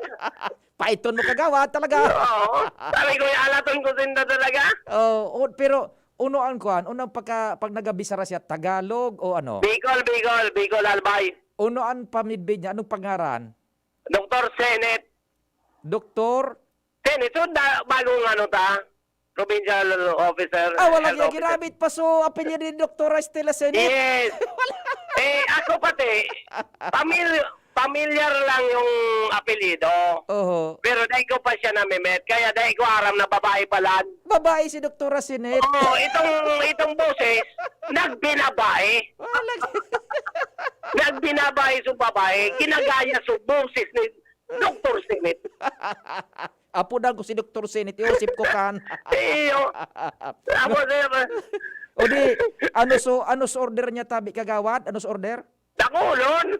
Paiton mo, kagawad, talaga. Oo. Sabi ko, "Alaton ko sinda talaga." Oh, oh, pero uno ang kuan, unang pagka, pag nagabisara siya, Tagalog o ano? Bicol, Bicol, Bicol, Albay. Uno ang pamidbid niya, anong pangaran? Doktor Senet. Doktor? Senet, so da-, bagong ano ta? Provincial officer, Ah, wala health niya officer. ginamit pa, so, apelyido ni Doktora Estela Senet. Yes. Wala. Eh, ako pati, pamil-, pamilyar lang yung apelyido. Oho. Pero dai ko pa siya nami-meet, kaya dai ko aram na babae pala. Babae si Doktora Senet. Oo, itong, itong boses, nagbinabae. Wala. Nagbinabae sa babae, ginagaya sa boses ni Doktor Senet. Apodan ko si Doktor Senet, Joseph Cocan. Iyo. Tapos, eh, O di, ano so, ano so order niya, tabi, kagawad? Ano so order? Dakulon.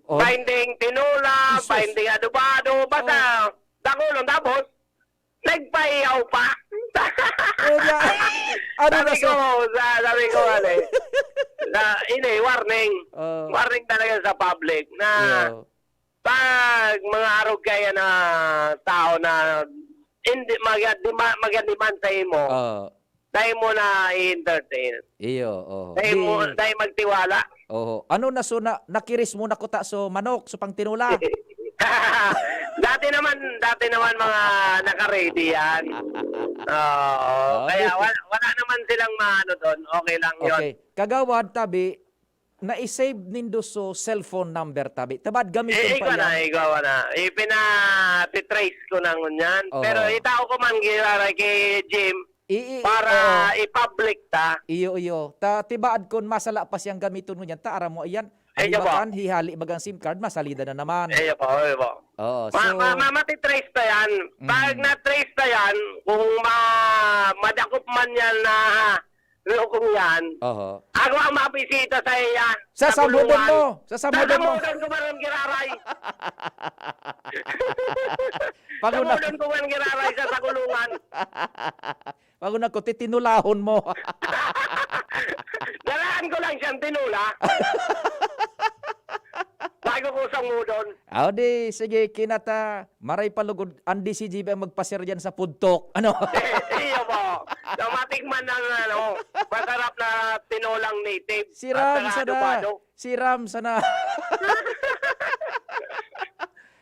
Oh. Binding tinola, Isus. Binding adobado, basta Oh. dakulon. Tapos, nagpaiyaw pa. Eh, ya-, ano Sabi na ko, sa sa, sabi ko, ano eh, na, ini, warning. Oh. Warning talaga sa public na Yeah. pag mga arog kaya na tao na hindi, maga-, dima-, maga-demand sa imo, Oh. sa imo na i-entertain. Iyo, oh. Sa imo, Di sa imo magtiwala. Oho. Ano na so na, nakiris mo na kuta so manok, so pangtinola? Dati naman, dati naman mga naka-ready yan. Oo. Oh, Kaya di- wala, wala naman silang maano doon. Okay lang yun. Okay. Kagawad, tabi, na-save nindo so cellphone number, tabi. Tabad gamiton Eh, pa igwa na, yan. igwa na. Ipinatitrace ko na ngunyan. Oho. Pero itao ko man, giraray kay Jim, I-, i-, para oo. i-public ta. Iyo, iyo. Ta, tibaad kun masala pa siyang gamiton ngunyan, ta, aram mo, iyan, Ay, iyo po. halimbakan, hihali bagang SIM card, masalida na naman. Iyo po, iyo po. Oo, Ma-, so ma-, ma-, matitrace ta yan. Pag Mm. na-trace ta yan, kung ma-, madakop man yan na lukong yan, Oho. ako ang mabisita sa iya. Sa Sa samudon bulungan. mo. Sa samudon mo. Sa samudon ko man ang giraray. Pag una- Samudon ko man giraray sa, sa kulungan. Pag una ko, titinulahon mo. Dalaan ko lang siyang tinola. Bago ko samudon. Aw, di, sige, kinata, maray pa lugod, ang D C G B ang magpasir diyan sa food talk. Ano? Eh, iyo po. Na matikman ng, ano, masarap na tinolang native. Si At Ram saka sana. adobado. Si Ram sana.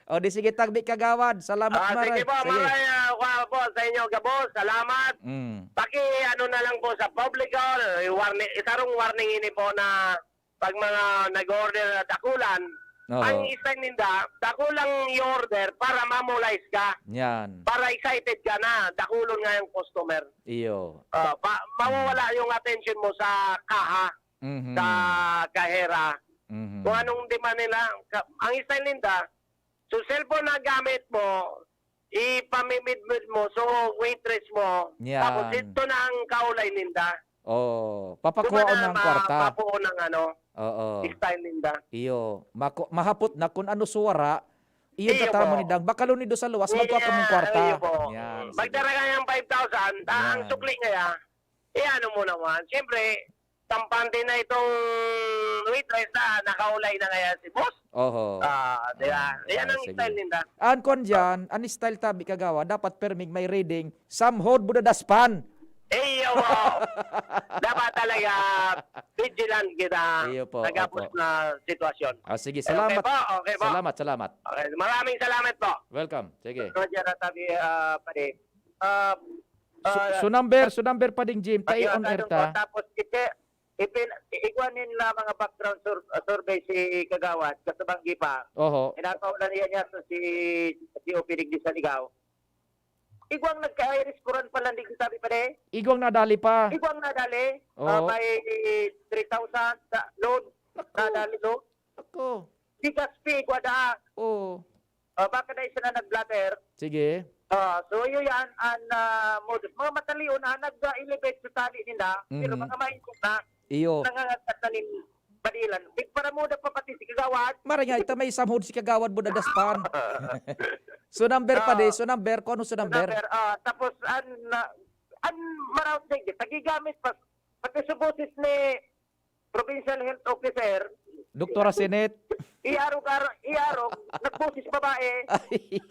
O, di sige, tagbi, kagawad. Salamat, Ah, maray. sige po, Sige. maray, ah, kwa po sa inyo, gabos. Salamat. Mm. Paki, ano na lang po sa public, oh, warning, isarong warning ini po na pag mga nag-order na dakulan, Oo. ang style ninda, dakulang i-order para ma-mobilize ka. Yan. Para excited ka na, dakulon nga yung customer. Iyo. Ah, pa, mawawala yung attention mo sa kaha, Mhm. sa kahera. Mhm. Kung anong demand nila, ka, ang style ninda, so cellphone na gamit mo, ipamimidmid mo, so waitress mo, Yan. tapos ito na ang kaulay ninda. Oh, Kumbaga, papakuhaon ng ma-, kwarta. papuon ng ano, Oo. style ninda. Iyo, mako-, mahapot na kun ano suwara, iyo Iyo tatamo po. nindang, bakalo nindo sa luwas, magkuha kamong Yeah, kwarta. iyo po. Yan, sige. Magdara ka ng five thousand, ta-, ang Yan. sukli ngaya, eh, ano mo naman, siyempre, kampante na itong waitress na nakaulay na ngaya si boss. Oho. Ah, di ba? Ah, Yan ang sige. style ninda. Ang kwan dyan, ang style tabi kagawa, dapat perming may reading, samhod budadaspan. Iyo po. Dapat talaga vigilant kita Iyo po, sa gabos opo. na sitwasyon. Ah, sige, Okay salamat. po, okay po. Salamat, salamat. Okay, maraming salamat po. Welcome. Sige. Roger at Tabi, ah, pare. Ah, So, ah, so number, so number pa ding Jim, tayo ayun, on air tanong ko, ta. tapos ite-, ipin-, igwa nin na mga background sur-, survey si Kagawad, Kasubanggi pa. Oho. Inakaw na niya niya sa si, si O P digdi sa Ligaw. Igwang nagka-iris kuran pa lang digdi sabi pa de. Igwang nadali pa. Igwang nadali, Oo. ah, may three thousand sa load. Naku. Nadali load. Naku. Di Gaspi, igwa da. Oo. Ah, baka na isa na nag-blotter. Sige. Ah, so, yun yan, ang, ah, modus. Mga matalion na nag-elevate sa tali nila, pero Mhm. mga maingkot na, Iyo. nangangagat na nin badilan. Big para muda pa pati si Kagawad. Mara nga, ita may samhod si Kagawad mo dadaspan. So, number pa Ah. di, so, number, kung ano so, number? Number, ah, tapos, an, ah, an, maraot na yun, tagigamit pa, pati sa boses ni Provincial Health Officer, Doktora Sinet. Iarog-arog, iarog, nagboses babae. Ay.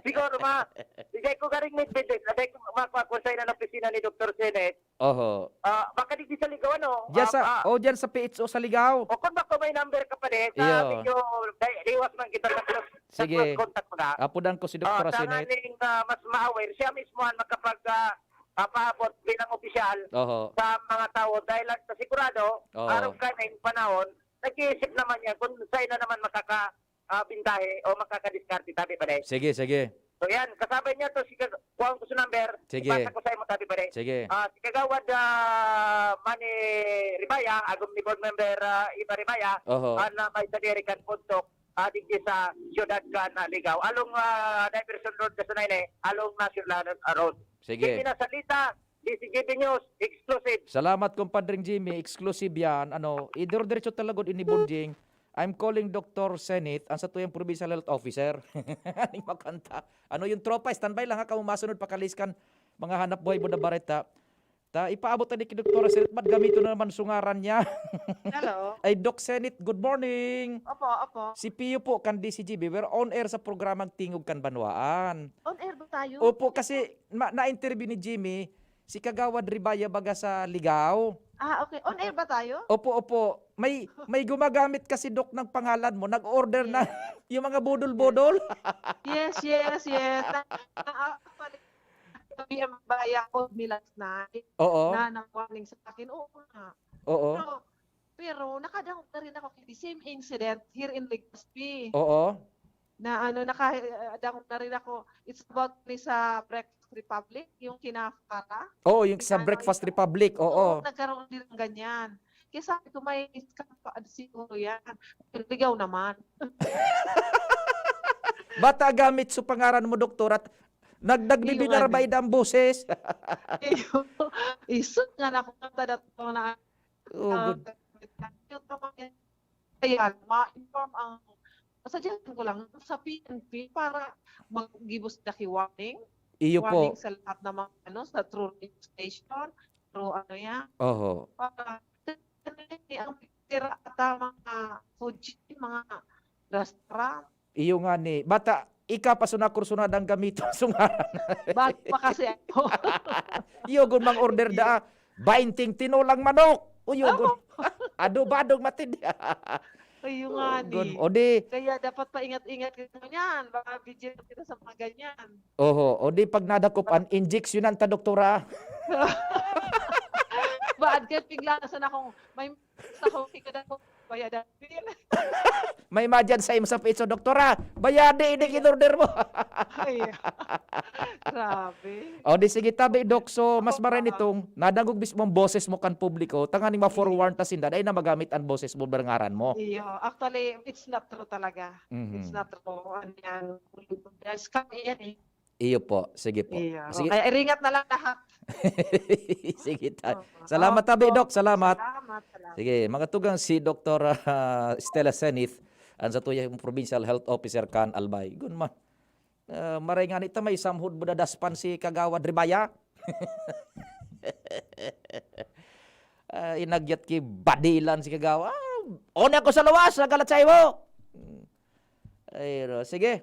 Siguro ma, di ko garing may business, na di ko makuha kung saan ang opisina ni Doktor Sinet. Oho. Ah, baka di sa Ligaw, ano? Diyan Ah, sa, ah. oh, diyan sa P H O sa Ligaw. O kung baka may number ka pa din, sa Iyo. medyo di-, liwas man kita sa close, sa Sige. close contact mo na. Apudan ko si Ah, Doktora sa Sinet. nganing, ah, mas ma-aware, siya mismo ang makapag, ah, papaabot bilang opisyal Oho. sa mga tao dahil lang sa sigurado, Oo. araw ka na yung panahon, nag-iisip naman yan kung saan na naman makaka, ah, bintahe o makakadiskarte, tabi pa rin. Sige, sige. So yan, kasabay niya to, si Kag-, kuha ko sa number, Sige. ipasa ko sa imo, tabi pa rin. Sige. Ah, si Kagawad, ah, Manny Ribaya, agom ni Board Member, ah, Iba Ribaya, Oho. ah, na may sadiri kan puntok, ah, digdi sa siyudad kan, ah, Ligaw. Along, ah, Diversion Road, Kasunayne, along National, ah, Road. Sige. Digdi na salita, D C G B News, exclusive. Salamat, Compadre Jimmy. Exclusive yan. Ano, idurdiretso talaga ni Bonjing. I'm calling Doctor Senit, ang satuyang Provincial Health Officer. Aning makanta. Ano yung tropa? Standby lang ha, kamo masunod pakaliskan mga hanap buhay mo na bareta. Ta, ipaabot na ni ki Doktora Senit, ba't gamito na naman sungaran niya? Hello? Ay, Doc Senit, good morning. Opo, opo. Si Pio po kan D C G B. We're on air sa programang Tingog kan Banwaan. On air ba tayo? Opo, kasi ma- na-interview ni Jimmy si Kagawad Ribaya baga sa Ligaw. Ah, okay. On air ba tayo? Opo, opo. May may gumagamit kasi, Doc, ng pangalan mo. Nag-order na yung mga budol-budol. Yes, yes, yes. Na, na, actually, sabi ang baya ko ni last night Oo. Na nang warning sa akin. Oo nga. Oo. Pero, pero nakadangog na rin ako kay the same incident here in Legazpi. Oo. Na ano, nakadangog na rin ako. It's about ni sa Breakfast Republic, yung kina Farah. Oo, yung sa Ano, Breakfast yung- Republic. Oo. Nagkaroon din ng ganyan. Kaya sabi ko, may scam pa siguro yan. Ligaw naman. Bata gamit sa pangaran mo, Doktor, at nag nagbibinarbay ang boses. Isut nga na kung tadat ko na Oh, good. Ayan, ma-inform ang suggestion ko lang sa P N P para maggibos na ki warning. Iyo po. Warning sa lahat ng mga ano, sa through radio station, through ano yan, Oho. para ang tira ata mga food chain, mga restaurant. Iyo nga ni. Bata, ika pa suna kursunada ang gamito sungaran. Ba't pa kasi ako? Iyo gun mang order da. Bainting tinolang manok. Uyo gun. Adobadong matindi. Ayun nga Gun. ni. O di, Kaya dapat paingat-ingat kita niyan. Baka vigilant kita sa mga ganyan. oho, o di pag nadakop an injection ta, doktora. Baad kayo bigla na sana kung may sa akong hikada ko, bayadan bill. May madyan sa imo sa piso, doktora. Bayadi, ini in-order mo. Ay, grabe. O di sige tabi, Doc. So, mas maray nitong nadangog mismo ang boses mo kan publiko. Tanganing ma-forewarn ta sinda, dai na magamit ang boses mo, ngaran mo. Iyo, actually, it's not true talaga. Mhm. It's not true. Ano yan? Scam yan eh. Iyo po. Sige po. Iyo. Sige. Kaya iringat na lang lahat. Sige tayo. Oo. Salamat tabi, Opo. Doc. Salamat. Salamat, salamat. Sige, mga tugang si Doktor, ah, Stella Senith, ang satuyang Provincial Health Officer kan Albay. Gun ma. Ah, maray nga nita may samhod mo dadaspan si Kagawad Ribaya. Ah, inagyat ki badilan si Kagawad. Ah, one ako sa luwas, nagalat sa imo. Hmm. Ay, ro. Sige.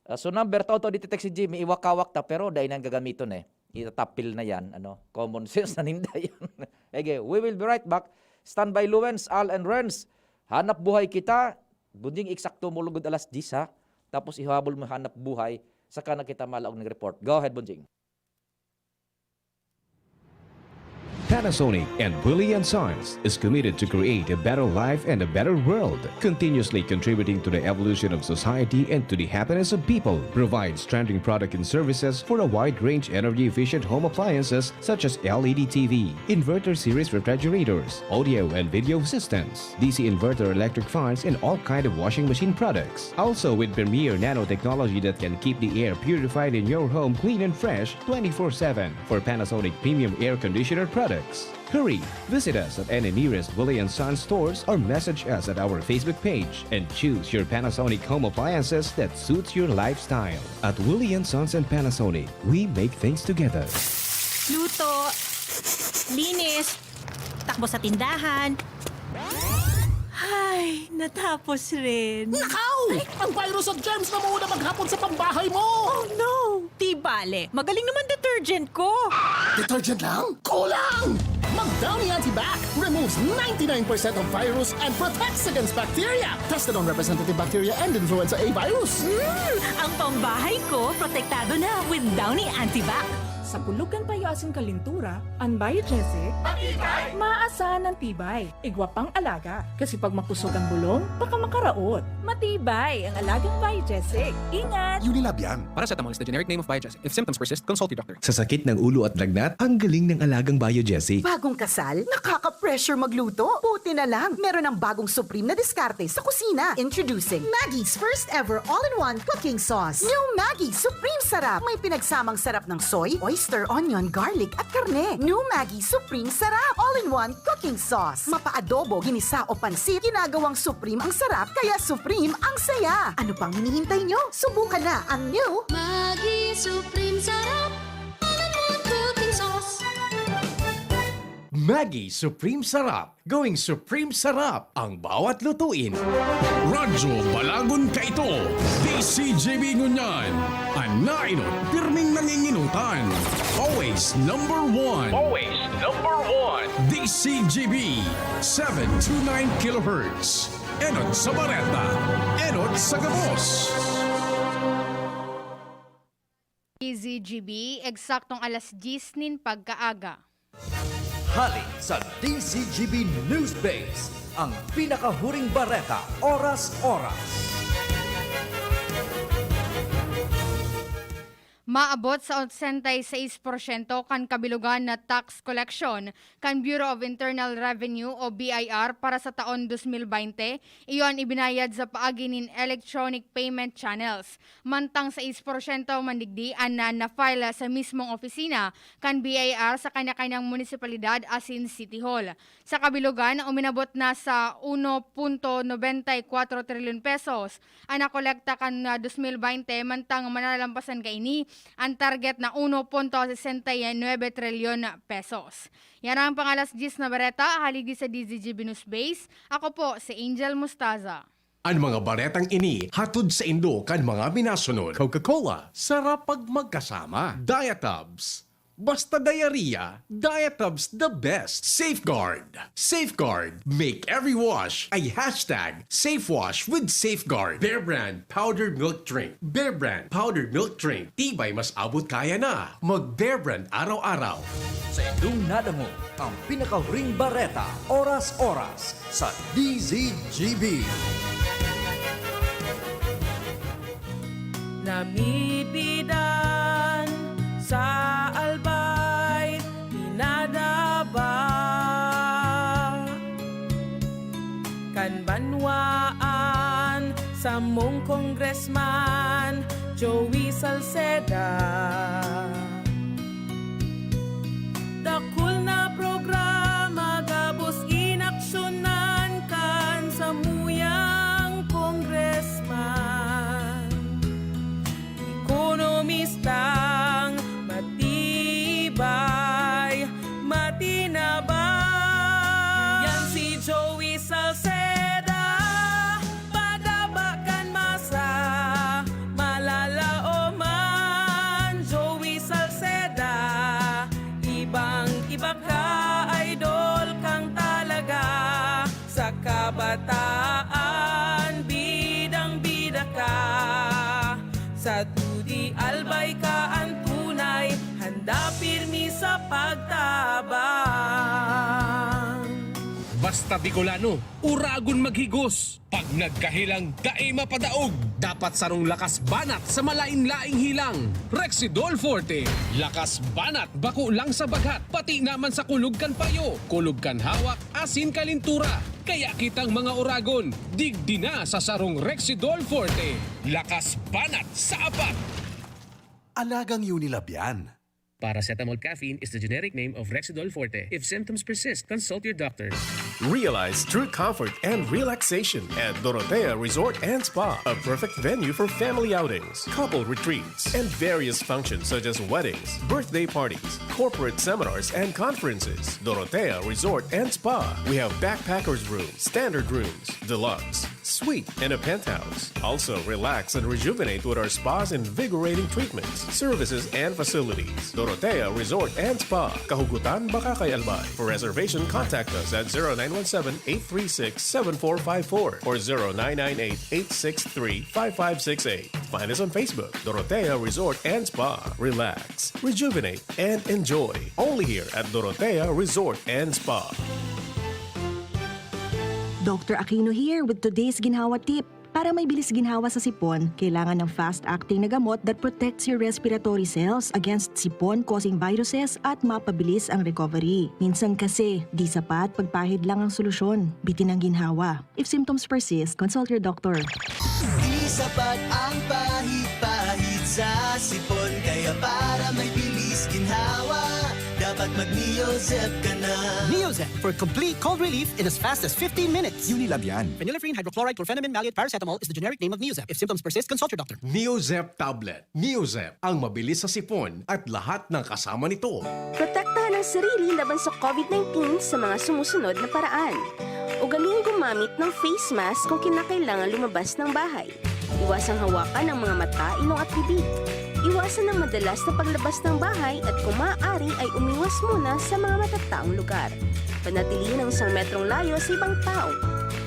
Ah, so number to, to, dito text si Jimmy, iwakawak ta, pero dai nang gagamiton eh. Itatapil na yan, ano, common sense na ninda yan. Okay, we will be right back. Standby Luens, Al and Renz. Hanap buhay kita. Bunjing eksakto mo lugod alas diyes, ha? Tapos ihabol mo hanap buhay, saka na kita malaog ng report. Go ahead, Bunjing. Panasonic and Willie and Sons is committed to create a better life and a better world, continuously contributing to the evolution of society and to the happiness of people. Provides trending product and services for a wide range energy-efficient home appliances such as L E D T V, inverter series refrigerators, audio and video systems, D C inverter electric fans, and all kind of washing machine products. Also with premier nanotechnology that can keep the air purified in your home clean and fresh twenty-four seven for Panasonic premium air conditioner products. Hurry! Visit us at any nearest Willie and Sons stores or message us at our Facebook page and choose your Panasonic home appliances that suits your lifestyle. At Willie and Sons and Panasonic, we make things together. Luto, linis, takbo sa tindahan. Ay, natapos rin. Nakaw! Ang virus at germs na muuna maghapon sa pambahay mo! Oh no! Di bale, magaling naman detergent ko. Detergent lang? Kulang! Mag Downy Antibac removes ninety-nine percent of virus and protects against bacteria. Tested on representative bacteria and influenza A virus. Hmm, ang pambahay ko protektado na with Downy Antibac. Sa pulog kan payo asin kalintura, an Biogesic, maasahan an tibay. Igwa pang alaga, kasi pag makusog ang bulong, baka makaraot. Matibay ang alagang Biogesic. Ingat! Unilab yan. Paracetamol is the generic name of Biogesic. If symptoms persist, consult your doctor. Sa sakit ng ulo at lagnat, ang galing ng alagang Biogesic. Bagong kasal? Nakaka-pressure magluto? Buti na lang, meron ng bagong supreme na diskarte sa kusina. Introducing Maggi's first ever all-in-one cooking sauce. New Maggi Supreme Sarap. May pinagsamang sarap ng soy, oyster, Stir onion, garlic at karne. New Maggi Supreme Sarap. All-in-one cooking sauce. Mapa-adobo, ginisa o pansit, ginagawang Supreme ang sarap, kaya Supreme ang saya. Ano pang hinihintay nyo? Subukan na ang new Maggi Supreme Sarap. All-in-one cooking sauce. Maggi Supreme Sarap. Gawing Supreme Sarap ang bawat lutuin. Radyo Balagon Kaito, D C G B ngunyan. An nainot, pirming nanginginutan. Always number one. Always number one. D C G B, seven two nine kilohertz. Enot sa bareta, enot sa gabos. D Z G B, eksaktong alas diyes nin pagkaaga. Hale sa D Z G B News Base, ang pinakahuring bareta, oras-oras. Maabot sa otsenta y seis porsyento kan kabilogan na tax collection kan Bureau of Internal Revenue o B I R para sa taon dos mil baynte, iyo an ibinayad sa paagi nin electronic payment channels. Mantang sais porsyento man digdi an na na-file sa mismong opisina kan B I R sa kanya-kanyang munisipalidad asin City Hall. Sa kabilogan, uminabot na sa uno punto nobenta y kwatro trilyon pesos an nakolekta kan, ah, dos mil baynte, mantang manalampasan kaini an target na uno punto sesenta y nuebe trilyon pesos. Yan ang pangalas diyes na bareta, haligi sa D Z G B News Base. Ako po si Angel Mustaza. An mga baretang ini hatod saindo kan mga minasunod: Coca-Cola, sarap pag magkasama. Diatabs, basta diarrhea, Diatabs the best. Safeguard, Safeguard, make every wash a hashtag safe wash with Safeguard. Bear Brand powdered milk drink. Bear Brand powdered milk drink. Tibay mas abot kaya na. Mag Bear Brand araw-araw. Saindong nadangog ang pinakahuring bareta, oras-oras, sa D Z G B. Namidbidan sa Albay, pinadaba kan banwaan samong Congressman Joey Salceda. Dakul na programa gabos inaksyonan kan samuyang congressman. Ekonomistang matibay, matinabang. Yan si Joey Salceda, padaba kan masa, malalaoman. Joey Salceda, ibang-iba ka, idol kang talaga. Sa kabataan, bidang-bida ka. Sa dudi, Albay ka an tunay, handa pirmi sa pagtabang. Basta Bicolano, uragon maghigos. Pag nagkahilang, dai mapadaog. Dapat sarong lakas banat sa malain-laing hilang. Rexidol Forte. Lakas banat bako lang sa baghat, pati naman sa kulog kan payo, kulog kan hawak, asin kalintura. Kaya kitang mga uragon, digdi na sa sarong Rexidol Forte. Lakas banat sa apat! Alagang Unilab yan. Paracetamol caffeine is the generic name of Rexidol Forte. If symptoms persist, consult your doctor. Realize true comfort and relaxation at Dorotea Resort and Spa, a perfect venue for family outings, couple retreats, and various functions such as weddings, birthday parties, corporate seminars, and conferences. Dorotea Resort and Spa. We have backpackers room, standard rooms, deluxe, suite, and a penthouse. Also, relax and rejuvenate with our spa's invigorating treatments, services, and facilities. Dorotea Resort and Spa, Kahugutan, Bacacay, Albay. For reservation, contact us at zero nine one seven, eight three six, seven four five four or zero nine nine eight, eight six three, five five six eight. Find us on Facebook, Dorotea Resort and Spa. Relax, rejuvenate, and enjoy. Only here at Dorotea Resort and Spa. Doctor Aquino here with today's ginhawa tip. Para may bilis ginhawa sa sipon, kailangan ng fast-acting na gamot that protects your respiratory cells against sipon-causing viruses at mapabilis ang recovery. Minsan kasi, di sapat pagpahid lang ang solusyon. Bitin ang ginhawa. If symptoms persist, consult your doctor. Di sapat ang pahid-pahid sa sipon, kaya para may bilis ginhawa Pag mag-Neozep ka na. Neozep for complete cold relief in as fast as fifteen minutes. Unilab yan. Phenylephrine, hydrochloride, chlorphenamine, maleate, paracetamol is the generic name of Neozep. If symptoms persist, consult your doctor. Neozep tablet. Neozep, ang mabilis sa sipon at lahat ng kasama nito. Protektahan ang sarili laban sa COVID nineteen sa mga sumusunod na paraan. Ugaling gumamit ng face mask kung kinakailangan lumabas ng bahay. Iwasang hawakan ang mga mata, ilong at bibig. Iwasan ang madalas na paglabas ng bahay at kung maaari ay umiwas muna sa mga matataong lugar. Panatilihin ang isang metrong layo sa ibang tao.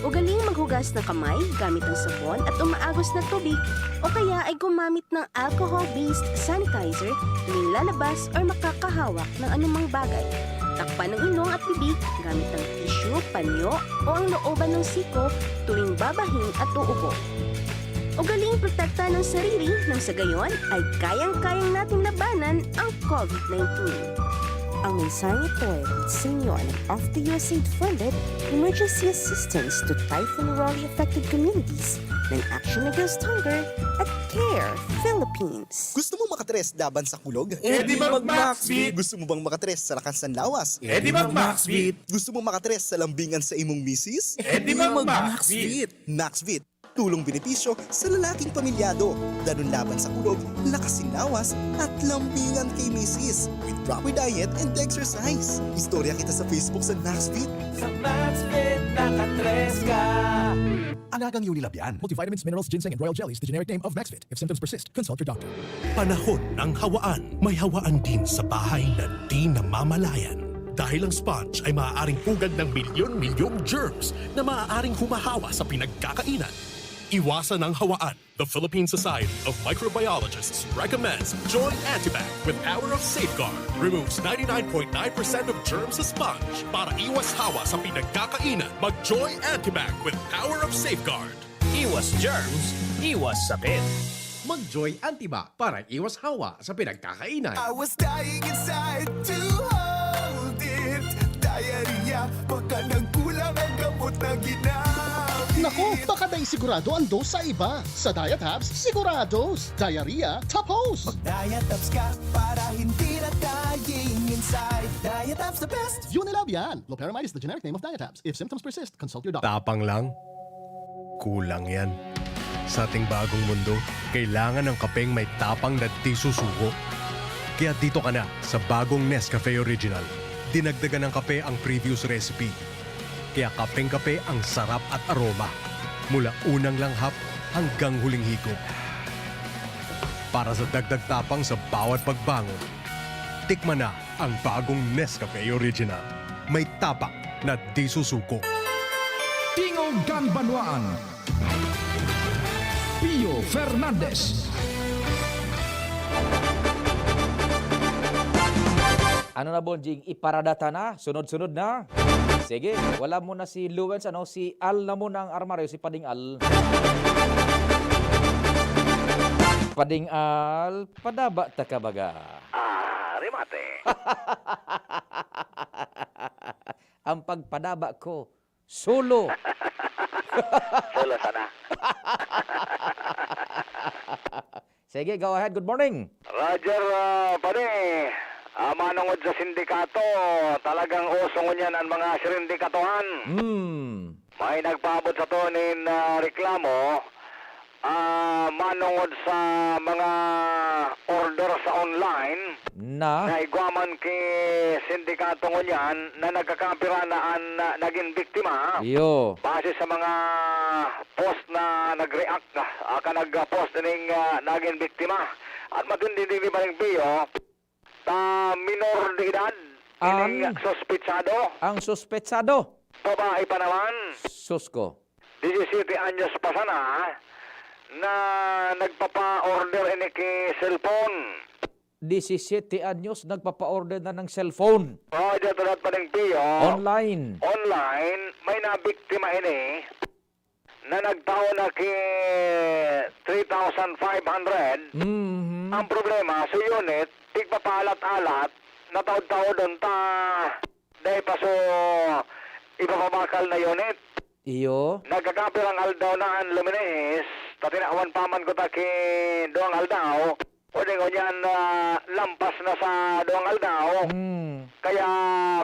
Ugaling maghugas ng kamay gamit ang sabon at umaagos na tubig o kaya ay gumamit ng alcohol-based sanitizer tuwing lalabas or makakahawak ng anumang bagay. Takpan ang ilong at bibig gamit ang tissue, panyo o ang looban ng siko tuwing babahin at uubo. Ugaling protektahan ang sarili nang sa gayon ay kayang-kayang natin labanan ang COVID nineteen. Ang mensaheng ito ay hatid sa inyo ng Off the U S A I D funded Emergency Assistance to Typhoon Raleigh Affected Communities ng Action Against Hunger at CARE Philippines. Gusto mo makatres laban sa kulog? Eh, di mag-Maxvit! Gusto mo bang makatres sa lakas ng lawas? Eh, di mag-Maxvit! Gusto mo makatres sa lambingan sa imong misis? Eh, di mag-Maxvit! Maxvit, tulong benepisyo sa lalaking pamilyado, danun laban sa kulog, lakas sin lawas, at lambingan kay misis, with proper diet and exercise. Istorya kita sa Facebook sa Maxvit. Sa Maxvit, nakatres ka! Alagang Unilab yan. Multivitamins, minerals, ginseng, and royal jellies, the generic name of Maxvit. If symptoms persist, consult your doctor. Panahon ng hawaan. May hawaan din sa bahay na di namamalayan. Dahil ang sponge ay maaaring pugad ng milyon-milyong germs na maaaring humahawa sa pinagkakainan. Iwasan ang hawaan. The Philippine Society of Microbiologists recommends Joy Antibac with Power of Safeguard. Removes ninety-nine point nine percent of germs sa sponge. Para iwas hawa sa pinagkakainan, mag-Joy Antibac with Power of Safeguard. Iwas germs, iwas sakit. Mag-Joy Antibac para iwas hawa sa pinagkakainan. I was dying inside to hold it. Diarrhea, baka nagkulang ang gamot na ginamit. Naku, baka dai sigurado ang dose sa iba. Sa Diatabs, sigurados. Diarrhea, tapos. Mag-Diatabs ka para hindi na dying inside. Diatabs the best. Unilab yan. Loperamide is the generic name of Diatabs. If symptoms persist, consult your doctor. Tapang lang? Kulang yan. Sa ating bagong mundo, kailangan ng kapeng may tapang na di susuko. Kaya dito ka na sa bagong Nescafe Original. Dinagdagan ng kape ang previous recipe. Kaya kapeng-kape ang sarap at aroma. Mula unang langhap hanggang huling higop. Para sa dagdag tapang sa bawat pagbangon, tikman na ang bagong Nescafe Original. May tapang na di susuko. Tingog kan Banwaan, Pio Fernandez. Ano na, Bonjing? Iparada ta na? Sunod-sunod na? Sige, wala mo na si Luwens, ano? Si Al na muna ang armaryo, si Pading Al. Pading Al, padaba ta ka baga. Ah, remate. Ang pagpadaba ko, solo. Solo sana. Sige, go ahead. Good morning. Roger, ah, pare. Ah, manungod sa sindikato, talagang uso ngunyan ang mga sindikatohan. Hmm. May nagpaabot sato nin, ah, reklamo, ah, manungod sa mga order sa online Na? na igwa man ki sindikato ngunyan na nagkakapira na an, ah, nagin biktima. Iyo. Base sa mga post na nag-react, ah, ka nag-post ning, ah, nagin biktima. At matindi digdi, Paring Pio, ta minor de edad Ang ining suspetsado. Ang suspetsado. Babae pa naman. Sus ko. Disisiyete anyos pa sana na nagpapa-order ini ki cellphone. Disisiyete anyos, nagpapa-order na ng cellphone. Oh, dito lahat pa ning Pio. Online. Online, may nabiktima ini na nagtao na ki three thousand five hundred. Mhm. Ang problema, sa unit, tigpapaalat-alat, nataod-taodon ta, dai pa so ipapabakal na unit. Iyo. Nagkakapirang aldaw na an luminihis, ta tinawan pa man ko ta ki duwang aldaw, Pwede ngunyan, ah, lampas na sa duwang aldaw. Hmm. Kaya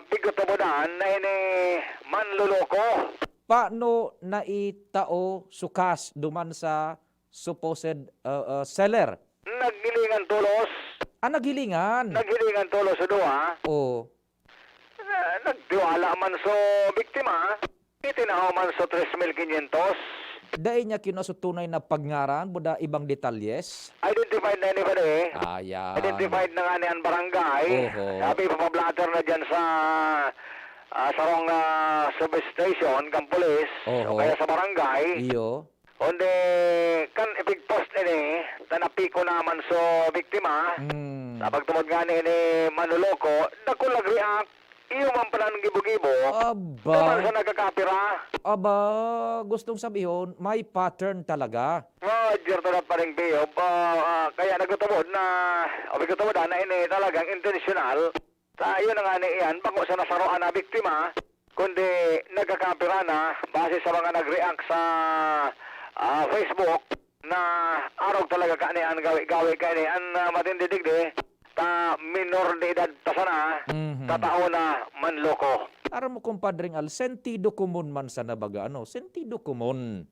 pigtutubodan na ini manloloko. Paano naitao sukas duman sa supposed, ah, ah, seller? Naghilingan tolos. Ah, naghilingan. Naghilingan tolos sa duwa. Oo. Ah, nagtiwala man so biktima, itinao man so tres mil quinientos. Dai niya kinua so tunay na pagngaran, buda ibang detalyes? Identified na ini, pare. Ah, yan. Identified na nga ni ang barangay. Oho. Sabi, ipapablatter na dyan sa, ah, sarong, ah, substation, kan pulis, o Oho. kaya sa barangay. Iyo. Kundi kan ipigpost ini, ta napiko naman so biktima. Hmm. Sa pagtubod nga ni ini manloloko, dakul nag-react, iyo man pala ang gibo-gibo. Aba. Iyo man sa nagkakapira. Aba, gustong sabihon, may pattern talaga. Oh, Diyan to na paring Pio. Ah, ah, kaya nagtutubod na, o nagtutubod na ini talagang intensyonal. Sa iyo na nga ni iyan, bako sa nasaroan na biktima, kundi nagkakapira na base sa mga nag-react sa, ah, Facebook na arog talaga kani an gawi-gawi kani an, ah, matindi digdi, ta minor de edad pa sana, Mhm. tatao na manloko. Aram mo, kumpadring Al, sentido komon man sana baga, ano, sentido komon.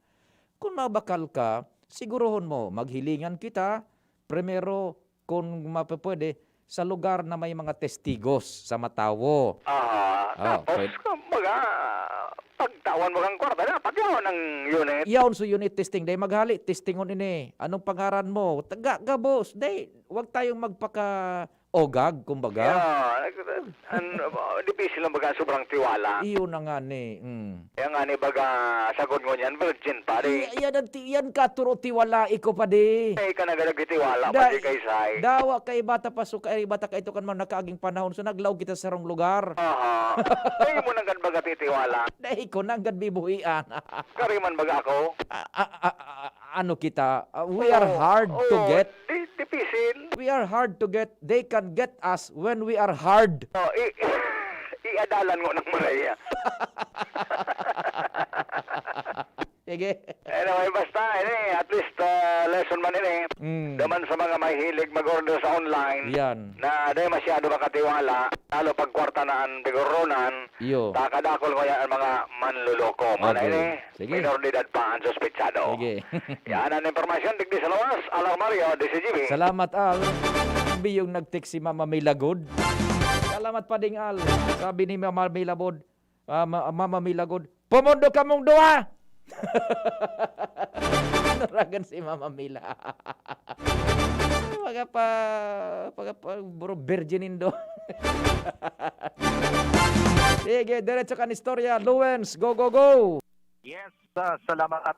Kung mabakal ka, sigurohon mo, maghilingan kita, primero, kung mapapwede, sa lugar na may mga testigos sa matawo. Ah, Ah, tapos, pwede. kumbaga, pagtawan mo kang kwarta, dapat yaon ang unit. Yaon sa unit testing, dai maghali, testingon ini. Anong pangaran mo? Taga, gabos. Dai, wag tayong magpaka-ogag, kumbaga. Yeah, nag-, ano, difícil lang baga sobrang tiwala. Iyo na nga ni, mm. Kaya nga ni baga, sagod ngunyan, virgin pa, di. Iya, iya, nagti-, yan ka, turo tiwala, iko pa, di. Ay, ka nagtiwala, Da-, pati kay Sai. dawa kay bata pa, so kay bata ka ito kan mga nakaaging panahon, so naglaog kita sa sarong lugar. Aha. Ay, mo nang gad baga titiwala. Dai ko nang gad bibuhian. Kari man baga ako. A-, a-, a-, a-, ano kita, ah, we are Oo. hard to Oo, get. di-, dipisil. We are hard to get. They can get us when we are hard. Oh, i-, iadalan mo ng Maria. Sige. Anyway, basta, ini, at least, ah, lesson man ini. Mm. Daman sa mga mahilig mag-order sa online, Yan. na dai masyado makatiwala, lalo pag kwarta na ang pigoronan, Iyo. ta kadakol ko yan ang mga manloloko. Mana Okay. ini, Sige. minor de edad pa ang suspetsado. Sige. Yan ang impormasyon, digdi sa lawas, Alang Mario, D C G B. Salamat, Al. Biyong nag-text si Mama Milagod. Salamat, Pading Al. Sabi ni Mama Milabod, ah, Ma-, Mama Milagod, "Pumundo kamong duha!" Naragan si Mama Mila. Mga pa, mga pa, bro, virgin nindo. Sige, diretso kan istorya. Luwens, go, go, go! Yes, ah, salamat, ah,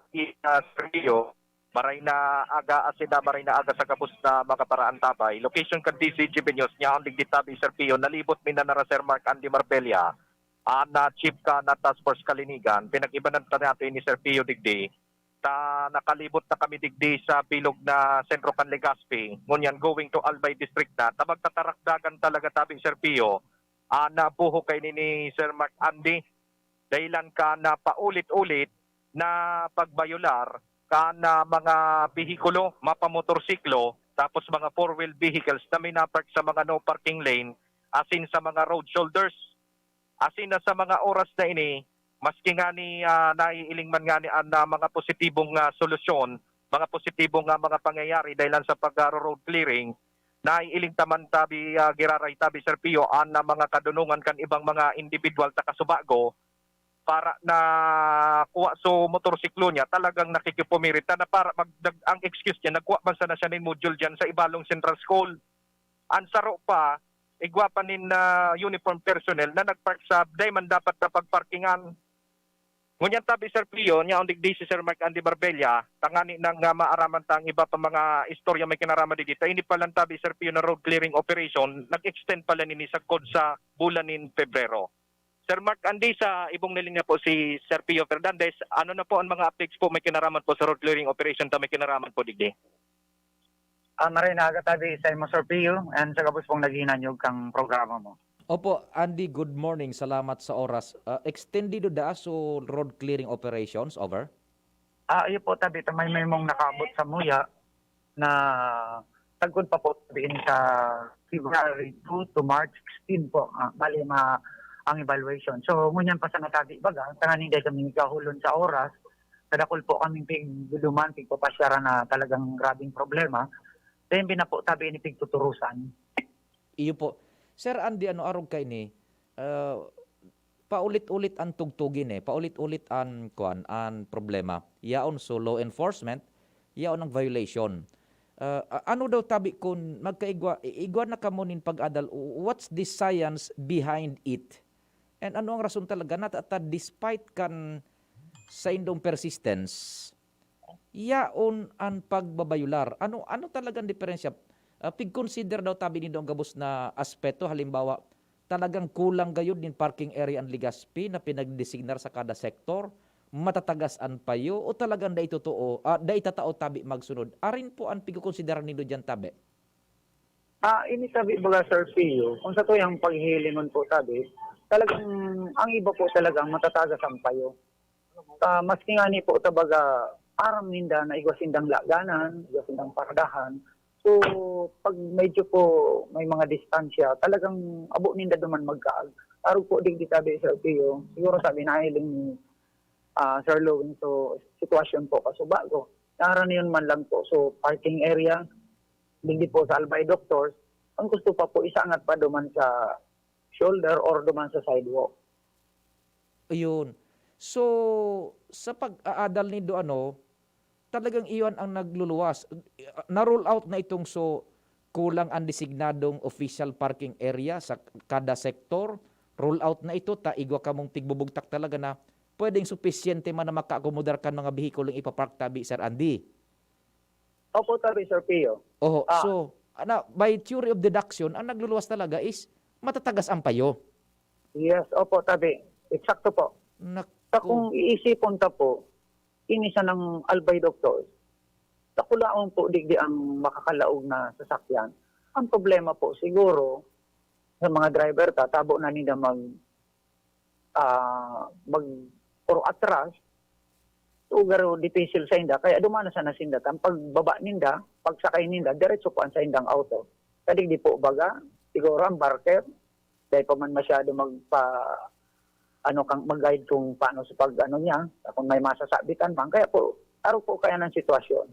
Sir Pio. Maray na aga, asida, maray na aga sa gabos na mga paraantabay. Location kan D C G B News, niya ang digdi tabi, Sir Pio. Nalibot mi na nara Sir Mark Andy Marbella, ah, na chief ka na Task Force Kalinigan. Pinag-ibanan ta natin ni Sir Pio digdi. Ta nakalibot na kami digdi sa bilog na sentro kan Legazpi. Ngunyan, going to Albay District na. Ta magtatarakdagan talaga tabi, Sir Pio. Ah, nabuho kay ni, ni Sir Mark Andy. Dahilan ka na paulit-ulit na pagbayular ka na mga behikulo, mapamotorsiklo, tapos mga four-wheel vehicles na minapark sa mga no parking lane, asin sa mga road shoulders. Asin na sa mga oras na ini, maski nga ni, ah, naiiling man nga ni an, ah, mga positibong, ah, solusyon, mga positibong, ah, mga pangyayari dahilan sa pag, ah, road clearing, naiiling ta man tabi, ah, giraray tabi, Sir Pio, an, ah, mga kadunungan kan ibang mga individual ta kasubago, para na kuha so motorsiklo niya, talagang nakikipumirit na para mag-, nag-, ang excuse niya, nagkuha man sana siya nin module diyan sa Ibalong Central School. Ang saro pa, igwa pa nin, ah, uniform personnel na nagpark sa dai man dapat na pagparkingan. Ngunyan tabi, Sir Pio, niya ang digdi si Sir Mark Andy Barbella, tangani nang, ah, maaraman ta ang iba pa mga istorya may kinaraman digdi. Ta ini pa lang tabi, Sir Pio, na road clearing operation, nag-extend pala nini sagkod sa bulan nin Pebrero. Sir Mark Andy, sa ibong na linya po si Sir Pio Fernandez. Ano na po ang mga updates po may kinaraman po sa road clearing operation ta may kinaraman po digdi? Ah, maray na aga tabi sa imo, Sir Pio, and sa gabos pong naghinanyog kang programa mo. Opo, Andy, good morning. Salamat sa oras. Ah, extendido da so road clearing operations, over? Ah, iyo po, tabi, ta may, may mong nakaabot sa muya na Tagkod pa po din sa February two to March sixteen po, ah, bali ma-, ang evaluation. So, ngunyan pa sa natabi baga, tanganing dahil kami nagkahulon sa oras, kadakol po kaming pigduduman, pigpapasyaran na talagang grabing problema. Then, bina po tabi ni pigtuturusan. Iyo po. Sir Andy, ano arog kaini? Ah, paulit-ulit an tugtugin, eh. Paulit-ulit an, kuwan, an problema. Yaon so law enforcement, yaon ang violation. Ah, a-, ano daw tabi kun magkaigwa, i-, igwa na kamo nin pag-adal, w-, what's the science behind it? And ano ang rason talaga na ta-, ta-, despite kan saindong persistence, yaon an pagbabayular? Ano, ano talagang diferensya? Ah, pig-consider daw tabi nindo ang gabos na aspeto, halimbawa, talagang kulang gayod nin parking area an Legazpi na pinagdesignar sa kada sektor, matatagas an payo, o talagang dai totoo, ah, dai tatao tabi magsunod? Arin po an pigkokonsiderar nindo diyan tabi? Ah, ini tabi baga, Sir Pio, kung sa tuyang paghihilingon po tabi, talagang ang iba po talagang matatagas ang payo. Ah, maski ngani po ta baga aram ninda na igwa sindang laganan, igwa sindang paradahan. So, pag medyo po may mga distansya, talagang abo ninda duman magkaag. Arog po digdi tabi, Sir Pio, siguro tabi nahiling ni, ah, Sir Louie, so sitwasyon po kasubago. Naaraniyon man lang po. So, parking area, digdi po sa Albay Doctors, ang gusto pa po isangat pa duman sa shoulder or duman sa sidewalk. Ayun. So, sa pag-aadal nindo, ano, talagang iyon ang nagluluwas. Na-rule out na itong so, kulang ang designadong official parking area sa kada sektor. Rule out na ito, ta igwa kamong tigbubugtak talaga na pwedeng supisyente man na makaakomodar kan mga behikulo ipapark tabi, Sir Andy. Opo, tabi, Sir Pio. Oho, Ah. so, ana, by theory of deduction, ang nagluluwas talaga is matatagas ang payo. Yes, opo, tabi. Eksakto po. Naku. Sa kung iisipon ta po, ini sanang Albay Doctors, sa kulaon po, digdi ang makakalaog na sasakyan. Ang problema po, siguro, sa mga driver ta, tabo na ninda mag, ah, mag, or atras, so, garo dipisil sa inda, kaya dumana sana sinda. Ang pagbaba ninda, pagsakay ninda, diretso po ang sa indang auto. Kadigdi po, baga, siguro ang barker, dahil pa man masyado magpa-, ano, kang, mag-guide kung paano sa pag-ano niya, kung may masasabitan man. Kaya po, arog po kaya ng sitwasyon.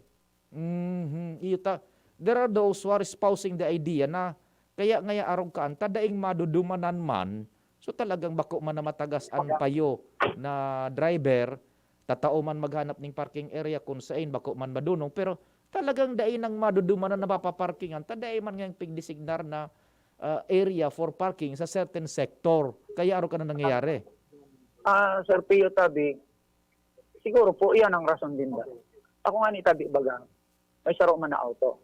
Mhm, iyo ta. There are those who are espousing the idea na kaya ngaya arog kaan ta daing madudumanan man, so talagang bako man na matagas an payo na driver, tatao man maghanap ning parking area kun sain bako man madunong, pero talagang dai nang madudumanan na mapaparkingan ta dai man ngang pigdesignar na, ah, area for parking sa certain sector. Kaya arog kan nangyayari. Ah, Sir Pio Tabi, siguro po iyan ang rason din ba. Ako nga ni Tabi baga, may saro man na auto.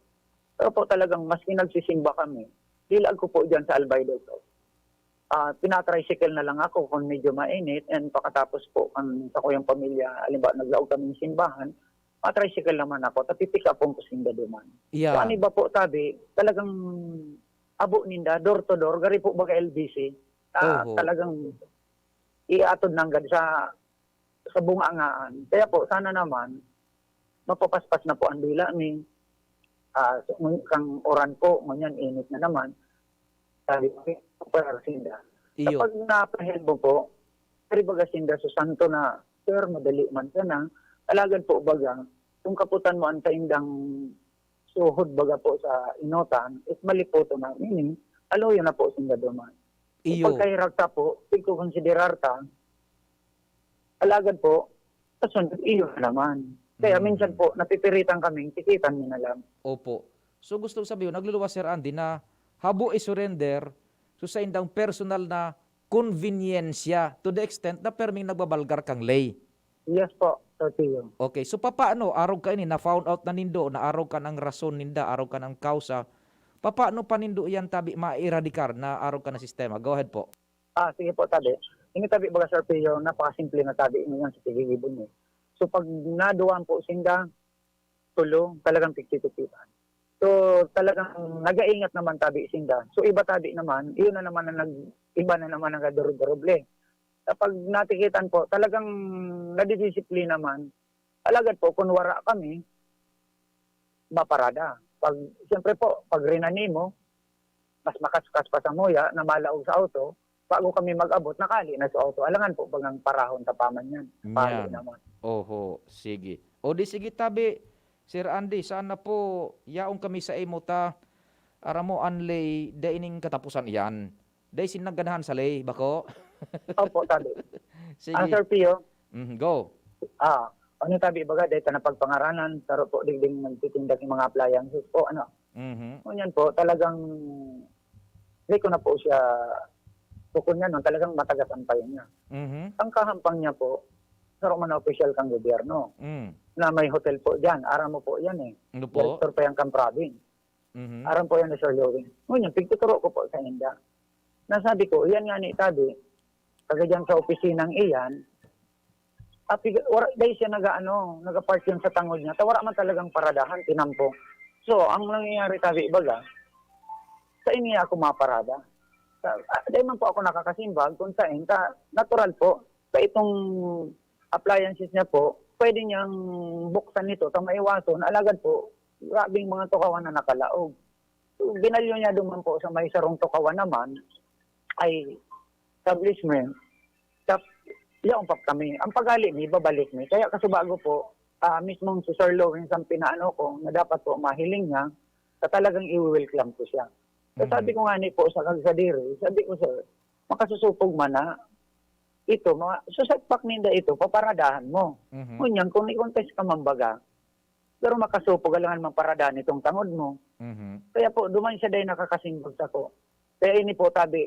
Pero po talagang maski nagsisimba kami, dilag ko po diyan sa Albay Doctor. Ah, pina-tricycle na lang ako kung medyo mainit, and pakatapos po ang sa kuyang pamilya, halimbawa, naglaog kaming simbahan, ma-tricycle naman ako, tapi pick up ko sinda duman. Yeah. So, ang iba po, tabi, talagang abo ninda, door to door, gari po baga L B C. Ah, Oho. talagang iatod na hanggang sa, sa bungangaan. Kaya po, sana naman, mapapaspas na po ang dila ni, ah, so, ngun-, kang uran po, ngunyan, init na naman. Sabi ko, "Para sinda." Iyo. Kapag napahen mo po, pero baga sinda sa santo na, "Sir, madali man sana." Alagad po, baga, kung kaputan mo ang saindang suhod, baga po, sa inotan, is maliputo na, meaning, aluyo na po sinda duman. Iyo. Pagkahirap ta po, pagkukonsiderar ta, alagad po, sa sunod, iyo na naman. Kaya Mm. minsan po, napipiritan kaming tikitan mo na lang. Opo. So, gusto ko sabihin, nagluluwas, Sir Andy, na habo i-surrender, so, sa indang personal na konbinyensya, to the extent na perming nagbabalgar kang lay. Yes po, Sir Pio. Okay, so, papaano, arog kaini, na-found out na nindo, na arog kan ang rason ninda, arog kan ang kausa, papaano pa nindo iyan tabi mairadikar na arog kan na sistema? Go ahead po. Ah, sige po, tabi. Ini tabi, baga, Sir Pio, napakasimple na tabi ngayon sa tigigibon, eh. So, pag naduwaan po sinda, tulo, talagang pigtitikitan. So, talagang nag-aingat naman tabi sinda. So, iba tabi naman, iyon na naman ang nag-, iba na naman ang nagdurub-duruble. Kapag natikitan po, talagang nadidisiplina man. Alagad po, kung wara kami, maparada. Pag, siyempre po, pag rinani mo, mas makaskas pa sa muya na malaog sa auto, bago kami mag-abot, nakali na sa auto. Alangan po bagang parahon tapaman yan. Pali Yan. naman. Oho, sige. O di sige, tabi, Sir Andy, sana po, yaon kami sa imo ta. Aram mo, Anley, dai ning katapusan iyan. Dai sin nagganahan sa lay, bako? Opo, tabi. Sige. Ah, Sir Pio? Mhm, go. Ah, ano tabi, baga, dai ta na pagpangaranan, saro po, digding nagtitinda ng mga appliances po, ano? Mhm. Ngunyan po, talagang, di ko na po siya, bukod niya nun, talagang matagas ang payo niya. Mhm. Ang kahampang niya po, saro man na opisyal kang gobyerno, Mm. na may hotel po dyan. Aram mo po yan eh. Ano po? Director pa yan kang province. Mhm. Aram po yan ni Sir Louie. Ngunyan, pigtuturo ko po sa inda. Nasabi ko, iyan nga ni tabi, kagadiyan sa opisinang iyan, api, wala, dahil siya nag-ano, nag-park yun sa tangod niya, ta wala man talagang paradahan, tinampong. So, ang nangyayari tabi, baga, sa ini ako maparada. Sa, ah, dahil man po ako nakakasimbag, kung saan, ta, natural po, sa itong appliances niya po, pwede niyang buksan nito, ta maiwason, alagad po, grabing mga tukawan na nakalaog. So, binalyo niya duman po sa may sarong tukawan naman, ay establishment, tap, yaon pa kami. Ang pagali mi, babalik mi. Kaya kasubago po, ah, mismong si Sir Lawrence ang pinaano ko na dapat po mahiling niya na talagang i-welcome ko siya. So, Mhm. sabi ko nga ni po sa kagsadiri, sabi ko, "Sir, makasusupog man na ito, mga, so, sa pakninda ito, paparadahan mo. Mhm. Ngunyan, kung i-contest ka man baga, pero makasupog, alangan mang paradahan itong tangod mo." Mhm. Kaya po, duman siya dahil nakakasimbag sa ko. Kaya ini po, tabi,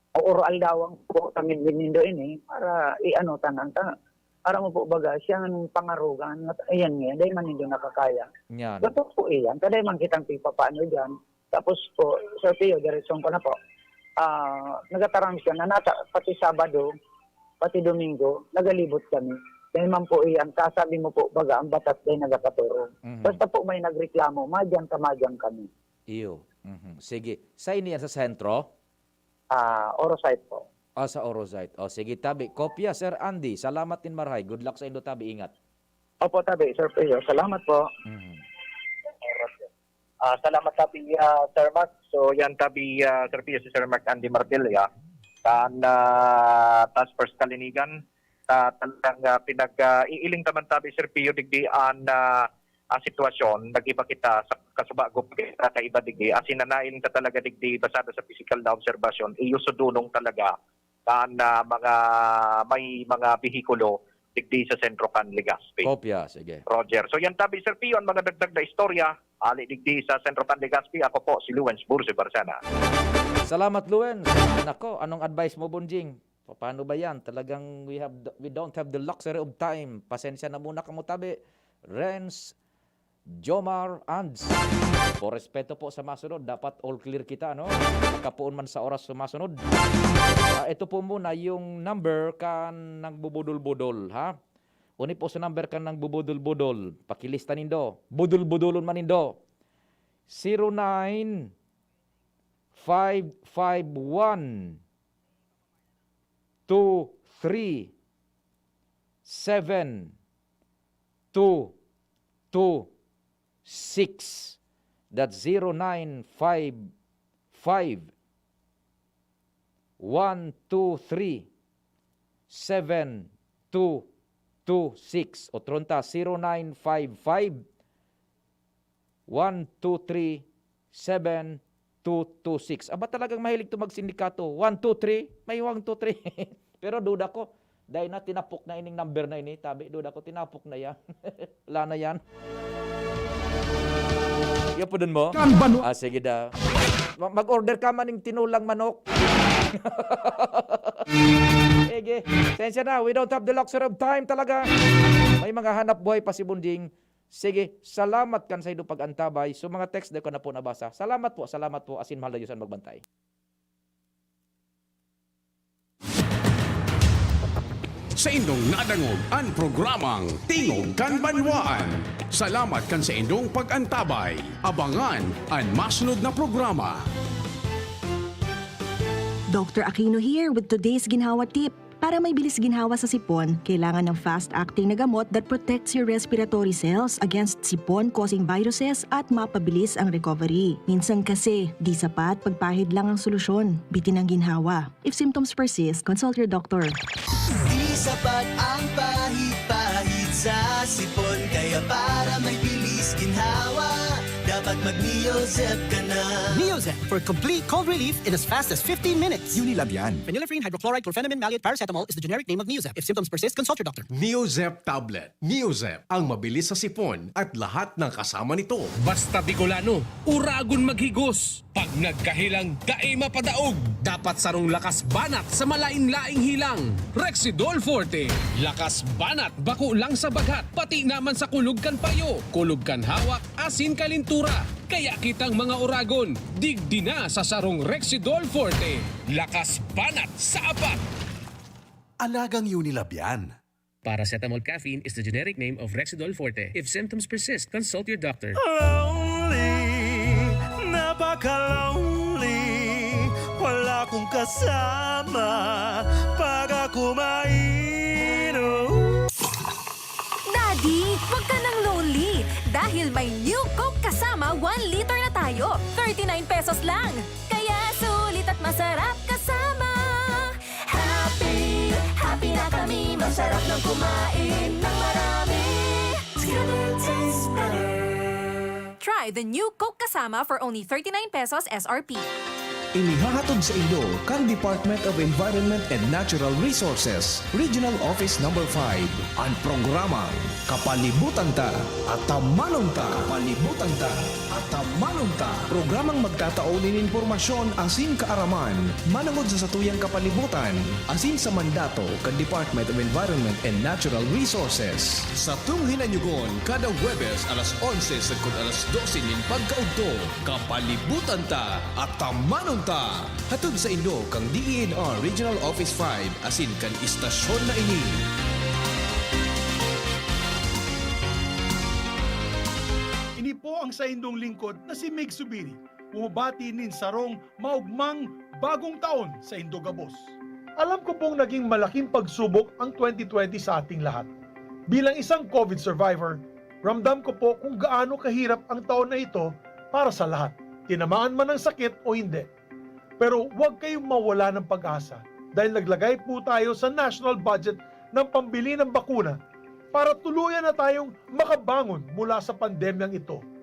o oral dawang po, tangid nindo ini, para i-ano, tanan ta. Para mo po baga, siyang pangarugan, at ayan nga, dahil man nindo nakakaya. Yan. Dapat po iyan, kaday man kitang pipapaano dyan. Tapos po, Sir Pio, diretsyon ko na po. Ah, nagataram siya na nata, pati Sabado, pati Domingo, nagalibot kami. Dahil man po iyan, kasabi mo po, baga, ang batas dahil nagkakaturo. Mhm. Basta po may nagreklamo, madyan ka, madyan kami. Iyo. Mhm. Sige. Sa ini yan sa sentro? Ah, Orosite po. Ah, sa Orosite. O, sige, tabi. Kopya, Sir Andy. Salamat nin marahay. Good luck sa indo, tabi. Ingat. Opo, tabi, Sir Pio. Salamat po. Mhm. Ah, salamat, tabi, ah, Sir Mark. So, yan, tabi, ah, Sir Pio, si Sir Mark Andy Marbella, kan, ah, Task Force Kalinigan. Ah, talagang, ah, pinag, ah, iiling ta man, tabi, Sir Pio, digdi an, ah, ah, sitwasyon, nag-iba kita sa kasubago pa kita kaiba digdi. Asin nanailing ta talaga digdi basado sa pisikal na obserbasyon, iyo sudunong talaga kan, ah, mga, may mga behikulo digdi sa sentro kan Legazpi. Kopya, sige. Roger. So, yan tabi, Sir Pio, ang mga dagdag na istorya. Ali digdi sa sentro kan Legazpi, ako po si Luwens Bursi Barcena. Salamat, Luwens. Nako, anong advice mo, Bonjing? Paano ba yan? Talagang we have the, we don't have the luxury of time. Pasensya na muna kamo, tabi. Renz, Jomar, Ands. Po, respeto po sa masunod. Dapat all clear kita, no? Makapoon man sa oras sa masunod. Ah, ito po muna yung number kan nagbubudol-budol, ha? Uni po sa number kan nagbubudol-budol. Pakilista nindo. Budol-budolon man nindo. Zero nine five five one two three seven two two six. That's zero nine five five one two three seven two two six. Otro ta, zero nine five five one two three seven two two six. Aba, talagang mahilig to magsindikato. One two three, may one two three. Pero duda ko, dahil na tinapok na ining number na ini, tabi, duda ko, tinapok na yan. Wala na yan. Yapodon mo? Kan banwa- Ah, sige da. Ma-, mag-order ka man ng tinulang manok. Sige, sensya na. We don't have the luxury of time talaga. May mga hanap buhay pa si Bunding. Sige, salamat kan saindo pag-antabay. So, mga text, di ko na po nabasa. Salamat po, salamat po. Asin mahal na Diyos ang magbantay. Saindong nadangog an programang Tingog kan Banwaan. Salamat kan saindong pag-antabay. Abangan an masunod na programa. Doctor Aquino here with today's Ginhawa Tip. Para may bilis ginhawa sa sipon, kailangan ng fast-acting na gamot that protects your respiratory cells against sipon-causing viruses at mapabilis ang recovery. Minsan kasi, di sapat pagpahid lang ang solusyon. Bitin ang ginhawa. If symptoms persist, consult your doctor. Di sapat ang pahid-pahid sa sipon, kaya para may bilis ginhawa, dapat mag-Neozep ka na. Neozep for complete cold relief in as fast as fifteen minutes. Unilabian. Phenylephrine, hydrochloride, chlorphenamine, maleate, paracetamol is the generic name of Neozep. If symptoms persist, consult your doctor. Neozep tablet. Neozep, ang mabilis sa sipon at lahat ng kasama nito. Basta Bicolano, uragon maghigos. Pag nagkahilang, dai mapadaog. Dapat sarong lakas banat sa malain-laing hilang. Rexidol Forte. Lakas banat bako lang sa baghat, pati naman sa kulog kan payo, kulog kan hawak, asin kalintura. Kaya kitang mga uragon, digdi na sa sarong Rexidol Forte. Lakas banat sa apat. Alagang Unilabian. Paracetamol caffeine is the generic name of Rexidol Forte. If symptoms persist, consult your doctor. Lonely, napaka-lonely. Wala kong kasama pag ako mainom. Daddy, wag ka nang lonely. Dahil may New Coke kasama, one liter na tayo. Thirty-nine pesos lang. Kaya sulit at masarap kasama. Happy, happy na kami. Masarap nang kumain ng marami. Together tastes better. Try the new Coke Kasama for only thirty-nine pesos S R P. Inihahatod sa indo kan Department of Environment and Natural Resources, Regional Office Number five, an programang Kapalibutan Ta, Atamanon Ta. Kapalibutan Ta, Atamanon Ta. Programang magtatao nin impormasyon asin kaaraman manongod sa satuyang kapalibutan asin sa mandato kan Department of Environment and Natural Resources. Satong hinanyugon kada Huwebes alas onse sagkod alas dose nin pagkaudto. Kapalibutan Ta, Atamanon Ta! Hatod sa indo kan D E N R Regional Office five asin kan istasyon na ini. Ini po ang saindong lingkod na si Mig Subiri, bumabati nin sarong maugmang bagong taon sa indo gabos. Alam ko pong naging malaking pagsubok ang twenty twenty sa ating lahat. Bilang isang COVID survivor, ramdam ko po kung gaano kahirap ang taon na ito para sa lahat, tinamaan man ng sakit o hindi. Pero huwag kayong mawala ng pag-asa dahil naglagay po tayo sa national budget ng pambili ng bakuna para tuluyan na tayong makabangon mula sa pandemyang ito.